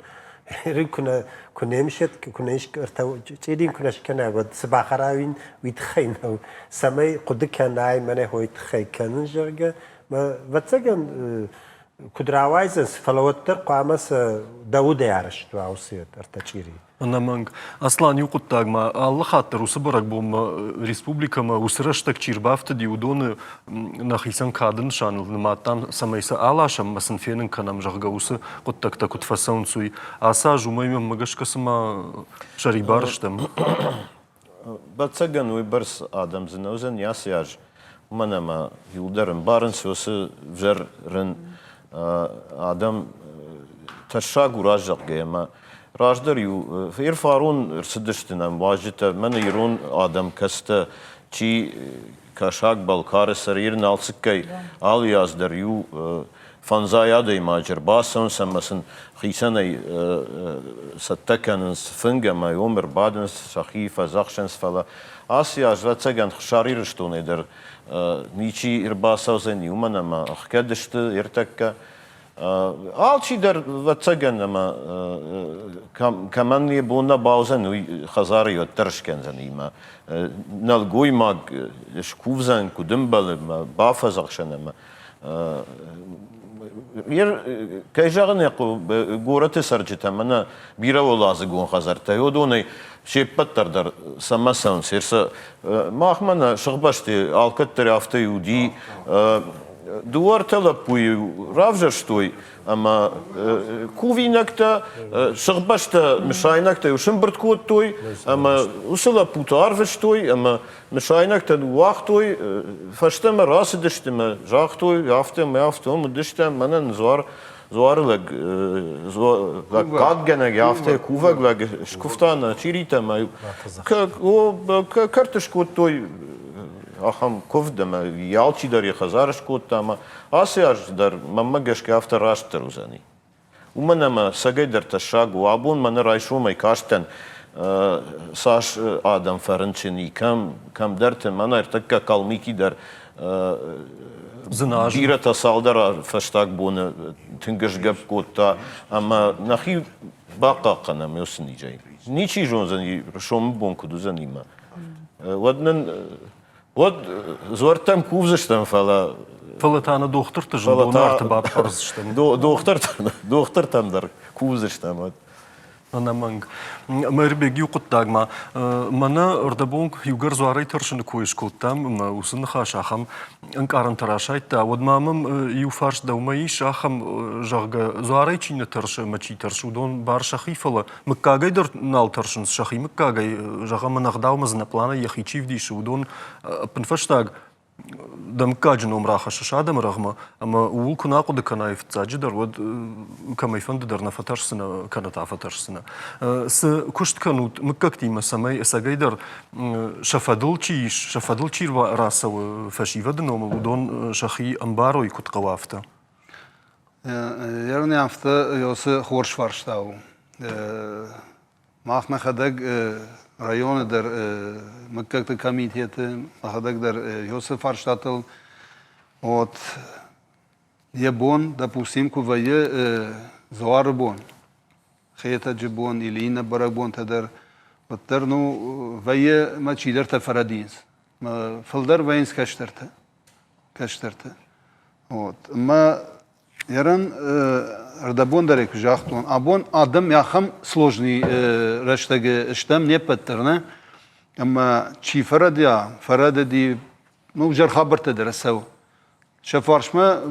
Куы нӕ куы не мсет, куы нӕ чъирин куы нӕ скӕнай, уӕд цы бахӕрауин, уый тыххӕй нӕу. Цӕмӕй хъуыды кӕнай, мӕнӕ хойы тыххӕй кӕнын, зӕгъгӕ, мӕ, ӕвӕццӕгӕн, куыд рауайдзӕн, фӕлӕ уӕддӕр хъуамӕ сӕ дӕ удӕй арӕзт уа уыцы ӕртӕ чъири. Ӕнӕмӕнг. Аслан, иу хъуыддаг ма, алы хатт дӕр уыцы бӕрӕгбонмӕ республикӕмӕ уыцы рӕстӕг чи рбафтыди, уыдоны нӕхицӕн кады нысаныл нымадтам, цӕмӕй сӕ аласӕм ӕмӕ сын фенын кӕнӕм, зӕгъгӕ, уыцы хъуыддӕгтӕ куыд фӕцӕуынц, уый. Ацы аз уымӕй мӕнмӕ гӕсгӕ цыма сӕрибар стӕм. Ӕвӕццӕгӕн, уыйбӕрц адӕм дзы нӕ уыдзӕн ацы аз, уымӕн ӕмӕ иуылдӕр ӕмбарынц уыцы взӕр рын адӕм тӕссаг у раззӕгъгӕ ӕмӕ раздӕр-иу фарон ӕрцыдысты нӕм уазджытӕ, мӕнӕ ирон адӕм, кӕцытӕ чи Кӕсӕг-Балхъары сӕр Ир Налцыккӕй алы аз дӕр иу фӕндзай адӕймаджы ӕрбацӕуынц ӕмӕ сын хицӕнӕй цӕттӕ кӕнынц фынг ӕмӕ уым ӕрбадынц, сӕхи фӕдзӕхсынц, фӕлӕ. Ацы аз, ӕвӕццӕгӕн, Хуссар Ирыстонӕй дӕр ничи ӕрбацӕудзӕни, уымӕн ӕмӕ ӕхгӕд сты ӕртӕккӕ. Алчидӕр, ӕвӕццӕгӕн, ӕмӕ кӕмӕн йӕ бон нӕ бауыдзӕн, уый хӕдзары уӕддӕр скӕндзӕн имӕ. Нӕлгоймаг скувдзӕн, куыд ӕмбӕлы, бафӕдзӕхсӕн ӕмӕ Кӕй зӕгъын ӕй хъӕуы, горӕты цӕрджытӕ мӕнӕ бирӕуӕладзыгон хӕдзӕрттӕ, уыдонӕй се ппӕт дӕр дӕр цӕмӕ цӕуынц. Махмӕ нӕ сыхбӕсты алкӕддӕр афтӕ уыди. Дыууӕ-ӕртӕ лӕппуйы равзӕрстой ӕмӕ кувинӕгтӕ, сыхбӕстӕ мысайнӕгтӕ сымбырд кодтой ӕмӕ уыцы лӕппуты арвыстой ӕмӕ Мысайнӕгтӕ ныууагътой, фӕстӕмӕ рацыдысты мӕ загътой, афтӕ мӕ афтӕ уыдыстӕм, мӕнӕн дзуар дзуары лӕг лӕггадгӕнӕг, афтӕ кувӕг лӕг скуывта нӕ чъиритӕ мӕ кӕрты скодтой ахӕм куывд ӕмӕ алчидӕр йӕ хӕдзары скодта ӕмӕ ацы аз дӕр мӕнмӕ гӕсгӕ афтӕ растдӕр уыдзӕни. Уымӕн ӕмӕ цӕгӕйдӕр тӕссаг у. Абон мӕнӕ райсомӕй кастӕн, цас адӕм фӕрынчын и, кӕм, кӕмдӕрты, мӕнӕ ӕртӕккӕ Калмыки дӕр бирӕтӕ цалдӕр фӕстаг боны тынг сгӕпп кодта ӕмӕ нӕхи бахъахъхъӕнӕм уыцы низӕй. Ничи зондзӕни, сомы бон куыд уыдзӕни мӕ. Уӕд нын Уӕд дзуӕрттӕм кувдзыстӕм, фӕлӕ Фӕлӕ та нӕ дохтырты зындоны арты баппардзыстӕм. Дохтыртӕм дӕр кувдзыстӕм уӕд. Ӕнӕмӕнг. Мӕирбег, иу хъуыддаг ма. Мӕнӕ ӕрдӕбон иугӕр дзуарӕй тӕрсыны кой скодтам, ӕмӕ уыцы ныхас ахӕм ӕнкъарӕнтӕ расайдта, уӕд ма мӕм иу фарст дӕумӕ ис, ахӕм, зӕгъгӕ, дзуарӕй чи нӕ тӕрсы ӕмӕ чи тӕрсы, уыдон бар сӕхи, фӕлӕ Мыггагӕй дӕр нал тӕрсынц сӕхи мыггагӕй, зӕгъӕм, ӕнӕгъдаумӕ дзы нӕ пъланӕй йӕхи чи вдисы, уыдон ӕппынфӕстаг дӕ мыггаджы ном рахӕссыс адӕмы рӕгъмӕ, ӕмӕ ууыл куы нӕ ахъуыды кӕнай фыццаджыдӕр, уӕд кӕмӕйфӕнды дӕр нӕ фӕтӕрсдзынӕ кӕнӕ та фӕтӕрсдзынӕ. Цы куыст кӕнут мыггӕгтимӕ, цӕмӕй ӕцӕгӕйдӕр сӕ фӕдыл чи ис, сӕ фӕдыл чи рацӕуы фӕсивӕды номыл, уыдон сӕхи ӕмбарой, куыд хъӕуы, афтӕ? Ерын афтӕ ёсы хорз фарста у. Мах нӕхӕдӕг районы дӕр мыггӕгты комитеты нӕхӕдӕг дӕр ёсы фарстатыл вот йӕ бон, допустим, куы вӕййы дзуары бон, Хетӕджы бон или иннӕ бӕрӕгбонтӕ дӕр, уӕддӕр ну вӕййы мӕ чидӕртӕ фӕрӕдийынц. Фылдӕр вӕййынц кӕстӕртӕ. Кӕстӕртӕ. Вот. Мӕ ерын ӕрдӕбон дӕр куы загътон, абон адӕм ахӕм сложный рӕстӕгы стӕм не ппӕт дӕр, нӕ? Ӕмӕ чи фӕрӕдиа, фӕрӕдыди, ну, ӕвзӕр хабӕрттӕ дӕр цӕуы. Сӕ фарсмӕ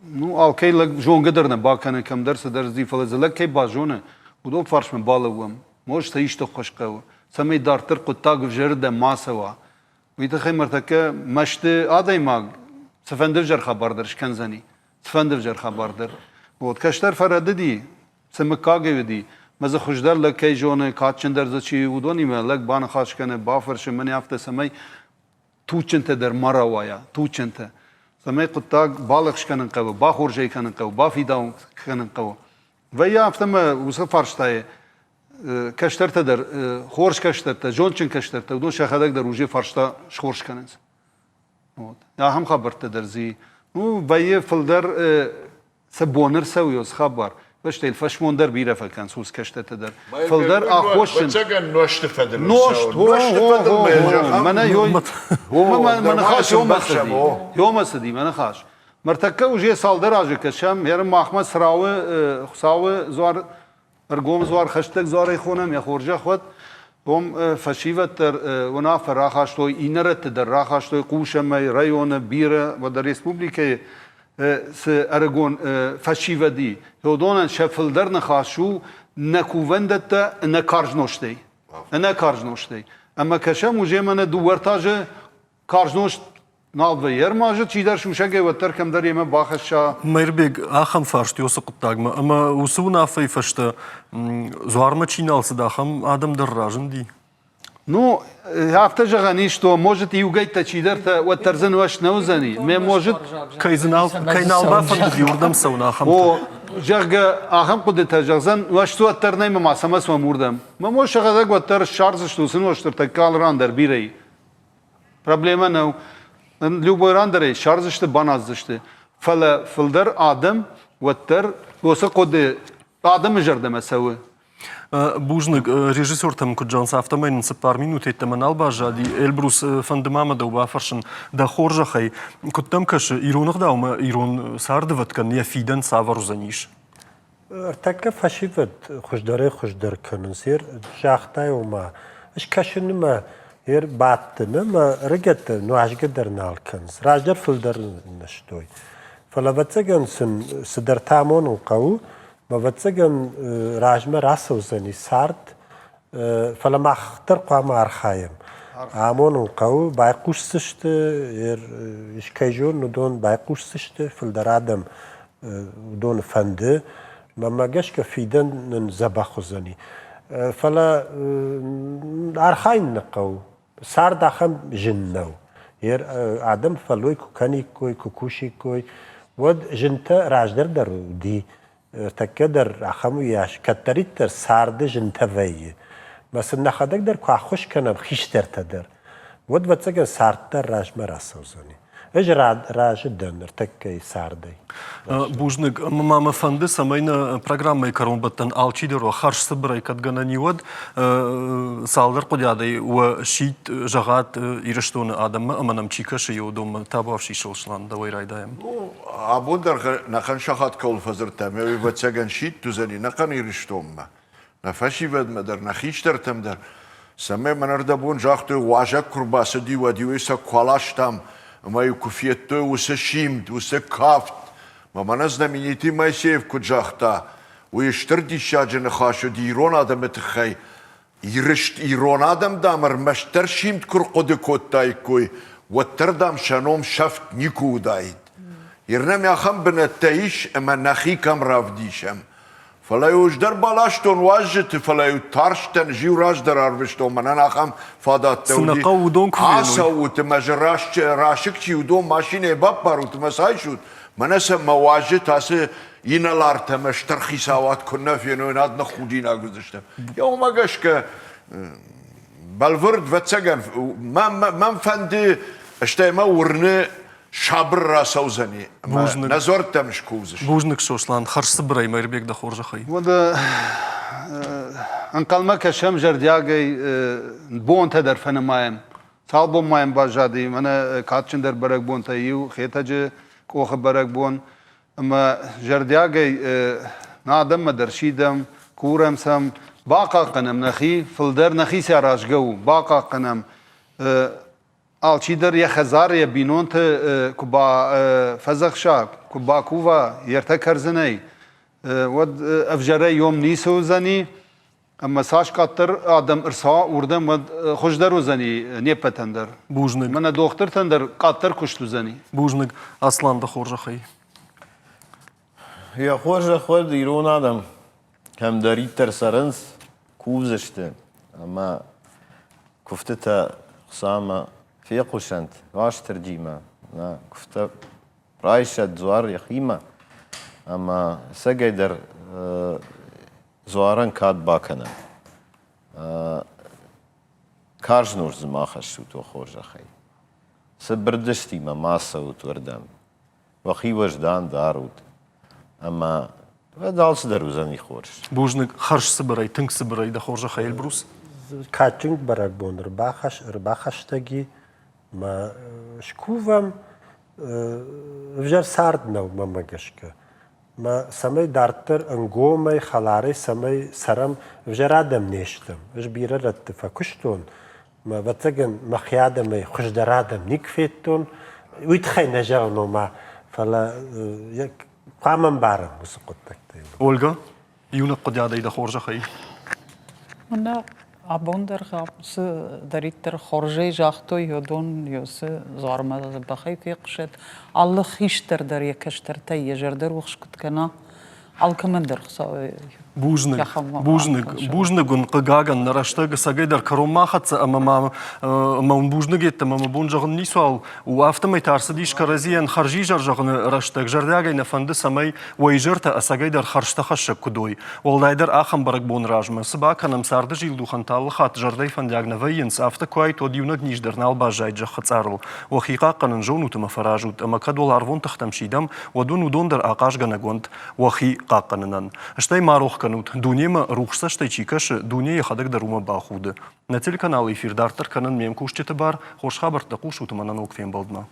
ну, алкӕй лӕг зонгӕ дӕр нӕ бакӕны, кӕмдӕр цыдӕр зи, фӕлӕ дзы лӕг кӕй базоны, уыдон фарсмӕ балӕууӕм. Может, сӕ исты ӕххуыс хъӕуы, цӕмӕй дарддӕр хъуыддаг ӕвзӕрырдӕм ма цӕуа. Уый тыххӕй мӕртӕккӕ мӕсты адӕймаг цыфӕнды ӕвзӕр хабар дӕр скӕндзӕни, цыфӕнды ӕвзӕр хабар дӕр. Вот кӕстӕр фӕрӕдыди, цы мыггагӕй уыди, мӕ дзы хуыздӕр лӕг кӕй зоны, кадджындӕр дзы чи у, уыдонимӕ лӕг баныхас кӕны, бафӕрсы, мӕнӕ афтӕ, цӕмӕй туджджынтӕ дӕр ма рауайа, туджджынтӕ. Цӕмӕй хъуыддаг балӕгъз кӕнын хъӕуы, бахорз ӕй кӕнын хъӕуы, бафидауын кӕнын хъӕуы. Вӕййы афтӕ ӕмӕ уыцы фарстайы кӕстӕртӕ дӕр, хорз кӕстӕртӕ, зондджын кӕстӕртӕ, уыдон сӕхӕдӕг дӕр уже фарста схорз кӕнынц. Вот. Ахӕм хабӕрттӕ дӕр дзы ну, вӕййы фылдӕр цы бон ӕрцӕуы уыцы хабар, бӕстӕйыл фӕсмон дӕр бирӕ фӕкӕнынц уыцы кӕстӕртӕ дӕр. Фылдӕр аххосджын. Ӕвӕццӕгӕн нозты фӕдыл Нозт, нозты фӕдыл мӕнӕ мӕ ныхас ёмӕ цыди, ёмӕ цыди мӕ ныхас. Мӕртӕккӕ уже цалдӕр азы кӕсӕм, ерын махмӕ Црауы Хуыцауы дзуар ӕргом дзуар хӕстӕг дзуарӕй хонӕм, йӕ хорзӕх уӕд. Уым фӕсивӕд дӕр уынаффӕ рахастой, иннӕ рӕтты дӕр рахастой хъусӕмӕй, районы, бирӕ, уӕдӕ республикӕйы цы ӕрыгон фӕсивӕд и, уыдонӕн сӕ фылдӕр ныхас у нӕ кувӕндӕттӕ ӕнӕ карз нозтӕй. Ӕнӕ карз нозтӕй. Ӕмӕ кӕсӕм, уже мӕнӕ дыууӕ-ӕртӕ азы карз нозт Нал вӕййы ӕрмӕст чидӕр сусӕгӕй уӕддӕр кӕмдӕр йемӕ бахӕсса. Мӕирбег, ахӕм фарст уыцы хъуыддагмӕ ӕмӕ уыцы уынаффӕйы фӕстӕ дзуармӕ чи нал цыд, ахӕм адӕм дӕр разынди? Ну, афтӕ зӕгъӕн ис, то может иугӕйттӕ чидӕртӕ уӕддӕр дзы нуӕзт нӕ уыдзӕни. Ме может кӕй дзы нал кӕй нал бафӕндыди уырдӕм цӕуын ахӕмтӕ. О, зӕгъгӕ, ахӕм хъуыдытӕ зӕгъдзӕн, нуӕзт уӕддӕр нӕй, мӕ ма цӕмӕ цӕуӕм уырдӕм. Мӕ мо сӕхӕдӕг уӕддӕр ссардзысты уыцы нуӕзт ӕртӕккӕ алы ран дӕр бирӕ и. Проблемӕ нӕу. Любой ран дӕр ӕй ссардзысты, баназдзысты. Фӕлӕ фылдӕр адӕм уӕддӕр уыцы хъуыды адӕмы зӕрдӕмӕ цӕуы. Бузныг, режиссертӕм куыд зӕгъынц, афтӕмӕй нын цыппар минуты йеддӕмӕ нал баззади. Эльбрус, фӕнды ма мӕ дӕу бафӕрсын, дӕ хорзӕхӕй, куыд дӕм кӕсы, ирон ӕгъдаумӕ ирон цардывӕткӕн йӕ фидӕн цавӕр уыдзӕнис? Ӕртӕккӕ фӕсивӕд хуыздӕрӕй-хуыздӕр кӕнынц. Ер загътай, ома, скӕсынмӕ ер бадтын ӕмӕ ӕрыгӕттӕ нуазгӕ дӕр нал кӕнынц. Раздӕр фылдӕр нызтой. Фӕлӕ, ӕвӕццӕгӕн сын цыдӕртӕ амонын хъӕуы, ӕвӕццӕгӕн, размӕ рацӕудзӕни цард, фӕлӕ мах дӕр хъуамӕ архайӕм. Амонын хъӕуы, байхъусдзысты, искӕй зонын, уыдон байхъусдзысты, фылдӕр адӕм уыдоны фӕнды. Мӕнмӕ гӕсгӕ фидӕн нын дзӕбӕх уыдзӕни. Фӕлӕ архайын нӕ хъӕуы. Цард ахӕм зын нӕу. Адӕм фӕллой куы кӕниккой, куы кусиккой, уӕд зынтӕ раздӕр дӕр уыди. Ӕртӕккӕ дӕр ахӕм уыйас кӕддӕриддӕр царды зынтӕ вӕййы. Мӕ сын нӕхӕдӕг дӕр куы ӕххуыс кӕнӕм хистӕртӕ дӕр, уӕд, ӕвӕццӕгӕн, цард дӕр размӕ рацӕудзӕни. Ӕз разы дӕн ныртӕккӕйы цардӕй. Бузныг. Ӕмӕ мӕ фӕнды, цӕмӕй нӕ программӕйы кӕронбӕттӕн алчидӕр уа хӕрз цыбырӕй кӕд гӕнӕн и, уӕд цалдӕр хъуыдиадӕй уӕ сидт зӕгъат Ирыстоны адӕммӕ ӕмӕ нӕм чи кӕсы, уыдонмӕ. Табуафси Сослан, дӕуӕй райдайӕм. Ну, абон дӕр нӕхъӕн сахат кӕуыл фӕдзырдтам, ӕвӕццӕгӕн сидт уыдзӕни нӕхъӕн Ирыстонмӕ. нӕ фӕсивӕдмӕ дӕр, нӕ хистӕртӕм дӕр, цӕмӕй мӕн ӕрдӕбон загътой, уазӕг куы рбацыди, уӕд-иу ӕй сӕ куы аластам, ӕмӕ-иу куы федтой уыцы симд, уыцы кафт. Мӕ мӕнӕ знаменитый Моисеев куыд загъта, уый стыр диссаджы ныхас уыди ирон адӕмы тыххӕй. Ирыст ирон адӕм, дам, ӕрмӕстдӕр симд куы рхъуыды кодтаиккой, уӕддӕр, дам, сӕ ном сӕфт никуы уыдаид. Ир нӕм ахӕм бынӕттӕ ис, ӕмӕ нӕхи кӕм равдисӕм. Фӕлӕ-иу ӕз дӕр баластон уазджыты, фӕлӕ-иу тарстӕн, зиу раздӕр арвыстон, мӕнӕн ахӕм фадӕттӕ Цы нӕ уыди. хъӕуы, уыдон куы феной. Ацӕут ӕмӕ дзы расыг чи, уыдон машинӕйы баппарут ӕмӕ сӕ айсут. Мӕнӕ сӕ мӕ уазджытӕ ацы инӕлартӕ ӕмӕ стыр хицауад куы нӕ феной, над ныххудинаг уыдзыстӕм. Йӕ уымӕ гӕсгӕ бӕлвырд, ӕвӕццӕгӕн, мӕн фӕнды, стӕй мӕ уырны, сабыр рацӕудзӕни ӕмӕ нӕ дзуӕрттӕм скувдзысты. Бузныг, Сослан, хӕрзцыбырӕй Мӕирбег дӕ хорзӕхӕй. Уӕдӕ ӕнхъӕлмӕ кӕсӕм зӕрдиагӕй бонтӕ дӕр фӕнымайӕм. Цал бон ма йӕм баззади, мӕнӕ кадджындӕр бӕрӕгбонтӕй иу, Хетӕджы къохы бӕрӕгбон. Ӕмӕ зӕрдиагӕй нӕ адӕммӕ дӕр сидӕм, курӕм сӕм, бахъахъхъӕнӕм нӕхи, фылдӕр нӕхицӕй аразгӕ у, бахъахъхъӕнӕм Алчидӕр йӕ хӕдзары йӕ бинонты куы фӕдзӕхса, куы бакува йе ртӕ кӕрдзынӕй, уӕд ӕвзӕрӕй йом ницы уыдзӕни, ӕмӕ цас къаддӕр адӕм ӕрцӕуа уырдӕм, уӕд хуыздӕр уыдзӕни не ппӕтӕн дӕр. Бузныг. Мӕнӕ дохтыртӕн дӕр къаддӕр куыст уыдзӕни. Бузныг, Аслан, дӕ хорзӕхӕй. Йӕ хорзӕх уӕд ирон адӕм кӕмдӕриддӕр цӕрынц, кувдзысты ӕмӕ куывтытӕ Хуыцаумӕ фехъусӕнт Уастырджимӕ, нӕ куывтӕ райсӕд дзуар йӕхимӕ ӕмӕ ӕцӕгӕйдӕр дзуарӕн кад бакӕнӕд. Карз нозт дзы ма хӕссут уӕ хорзӕхӕй. Цыбырдыстимӕ ма цӕут уырдӕм. Уӕхи уӕздан дарут ӕмӕ уӕд алцыдӕр уыдзӕни хорз. Бузныг, хӕрз цыбырӕй, тынг цыбырӕй дӕ хорзӕхӕй, Эльбрус. Кадджын бӕрӕгбон ӕрбахӕстӕги мӕ скувӕм. Ӕвзӕр цард нӕу, мӕнмӕ гӕсгӕ. Мӕ цӕмӕй дарддӕр ӕнгомӕй, хӕларӕй цӕмӕй цӕрӕм, ӕвзӕр адӕм не стӕм. Ӕз бирӕ рӕтты фӕкуыстон, мӕ, ӕвӕццӕгӕн, мӕхи адӕмӕй хуыздӕр адӕм никуы федтон. Уый тыххӕй нӕ зӕгъын, ома, фӕлӕ хъуамӕ ӕмбарӕм уыцы хъуыддӕгтӕ. Ольга, иунӕг хъуыдиадӕй дӕ хорзӕхӕй. Мӕнӕ абон дӕр цыдӕриддӕр хорзӕй загътой, уыдон цы дзуармӕ дзӕбӕхӕй фехъусӕд. Алы хистӕр дӕр йӕ кӕстӕртӕй йӕ зӕрдӕ рухс куыд кӕна, алкӕмӕн дӕр Хуыцау. Бузныг, бузныг, бузныг уын, хъыгагӕн, нӕ рӕстӕг ӕцӕгӕйдӕр кӕронмӕ ахӕццӕ ӕмӕ ма ӕмӕ уын бузныг йеддӕмӕ мӕ бон зӕгъын ницуал у. Афтӕмӕй та ӕрцыдис кӕрӕдзийӕн хӕрзизӕр зӕгъыны рӕстӕг. Зӕрдиагӕй нӕ фӕнды, цӕмӕй уӕ изӕртӕ ӕцӕгӕйдӕр хӕрзтӕ хӕссӕг куыд уой. Уӕлдайдӕр ахӕм бӕрӕгбоны размӕ цы бакӕнӕм, царды зилдухӕнтӕ алы хатт зӕрдӕйы фӕндиаг нӕ вӕййынц, афтӕ куы уаид, уӕд иунӕг низ дӕр нал баззаид зӕххы цъарыл. Уӕхи хъахъхъӕнын зонут ӕмӕ фӕразут, ӕмӕ кӕд уӕларвон тыхтӕм сидӕм, уӕд уын уыдон дӕр ахъазгӕнӕг уӕнт уӕхи хъахъхъӕнынӕн. Стӕй ма рох кӕнут, дунемӕ рухс цӕстӕй чи кӕсы, дуне йӕхӕдӕг дӕр уымӕ бахуды. Нӕ телеканалы эфир дарддӕр кӕнын ме мкусджыты бар, хорз хабӕрттӕ хъусут ӕмӕ нӕ ног фембӕлдмӕ.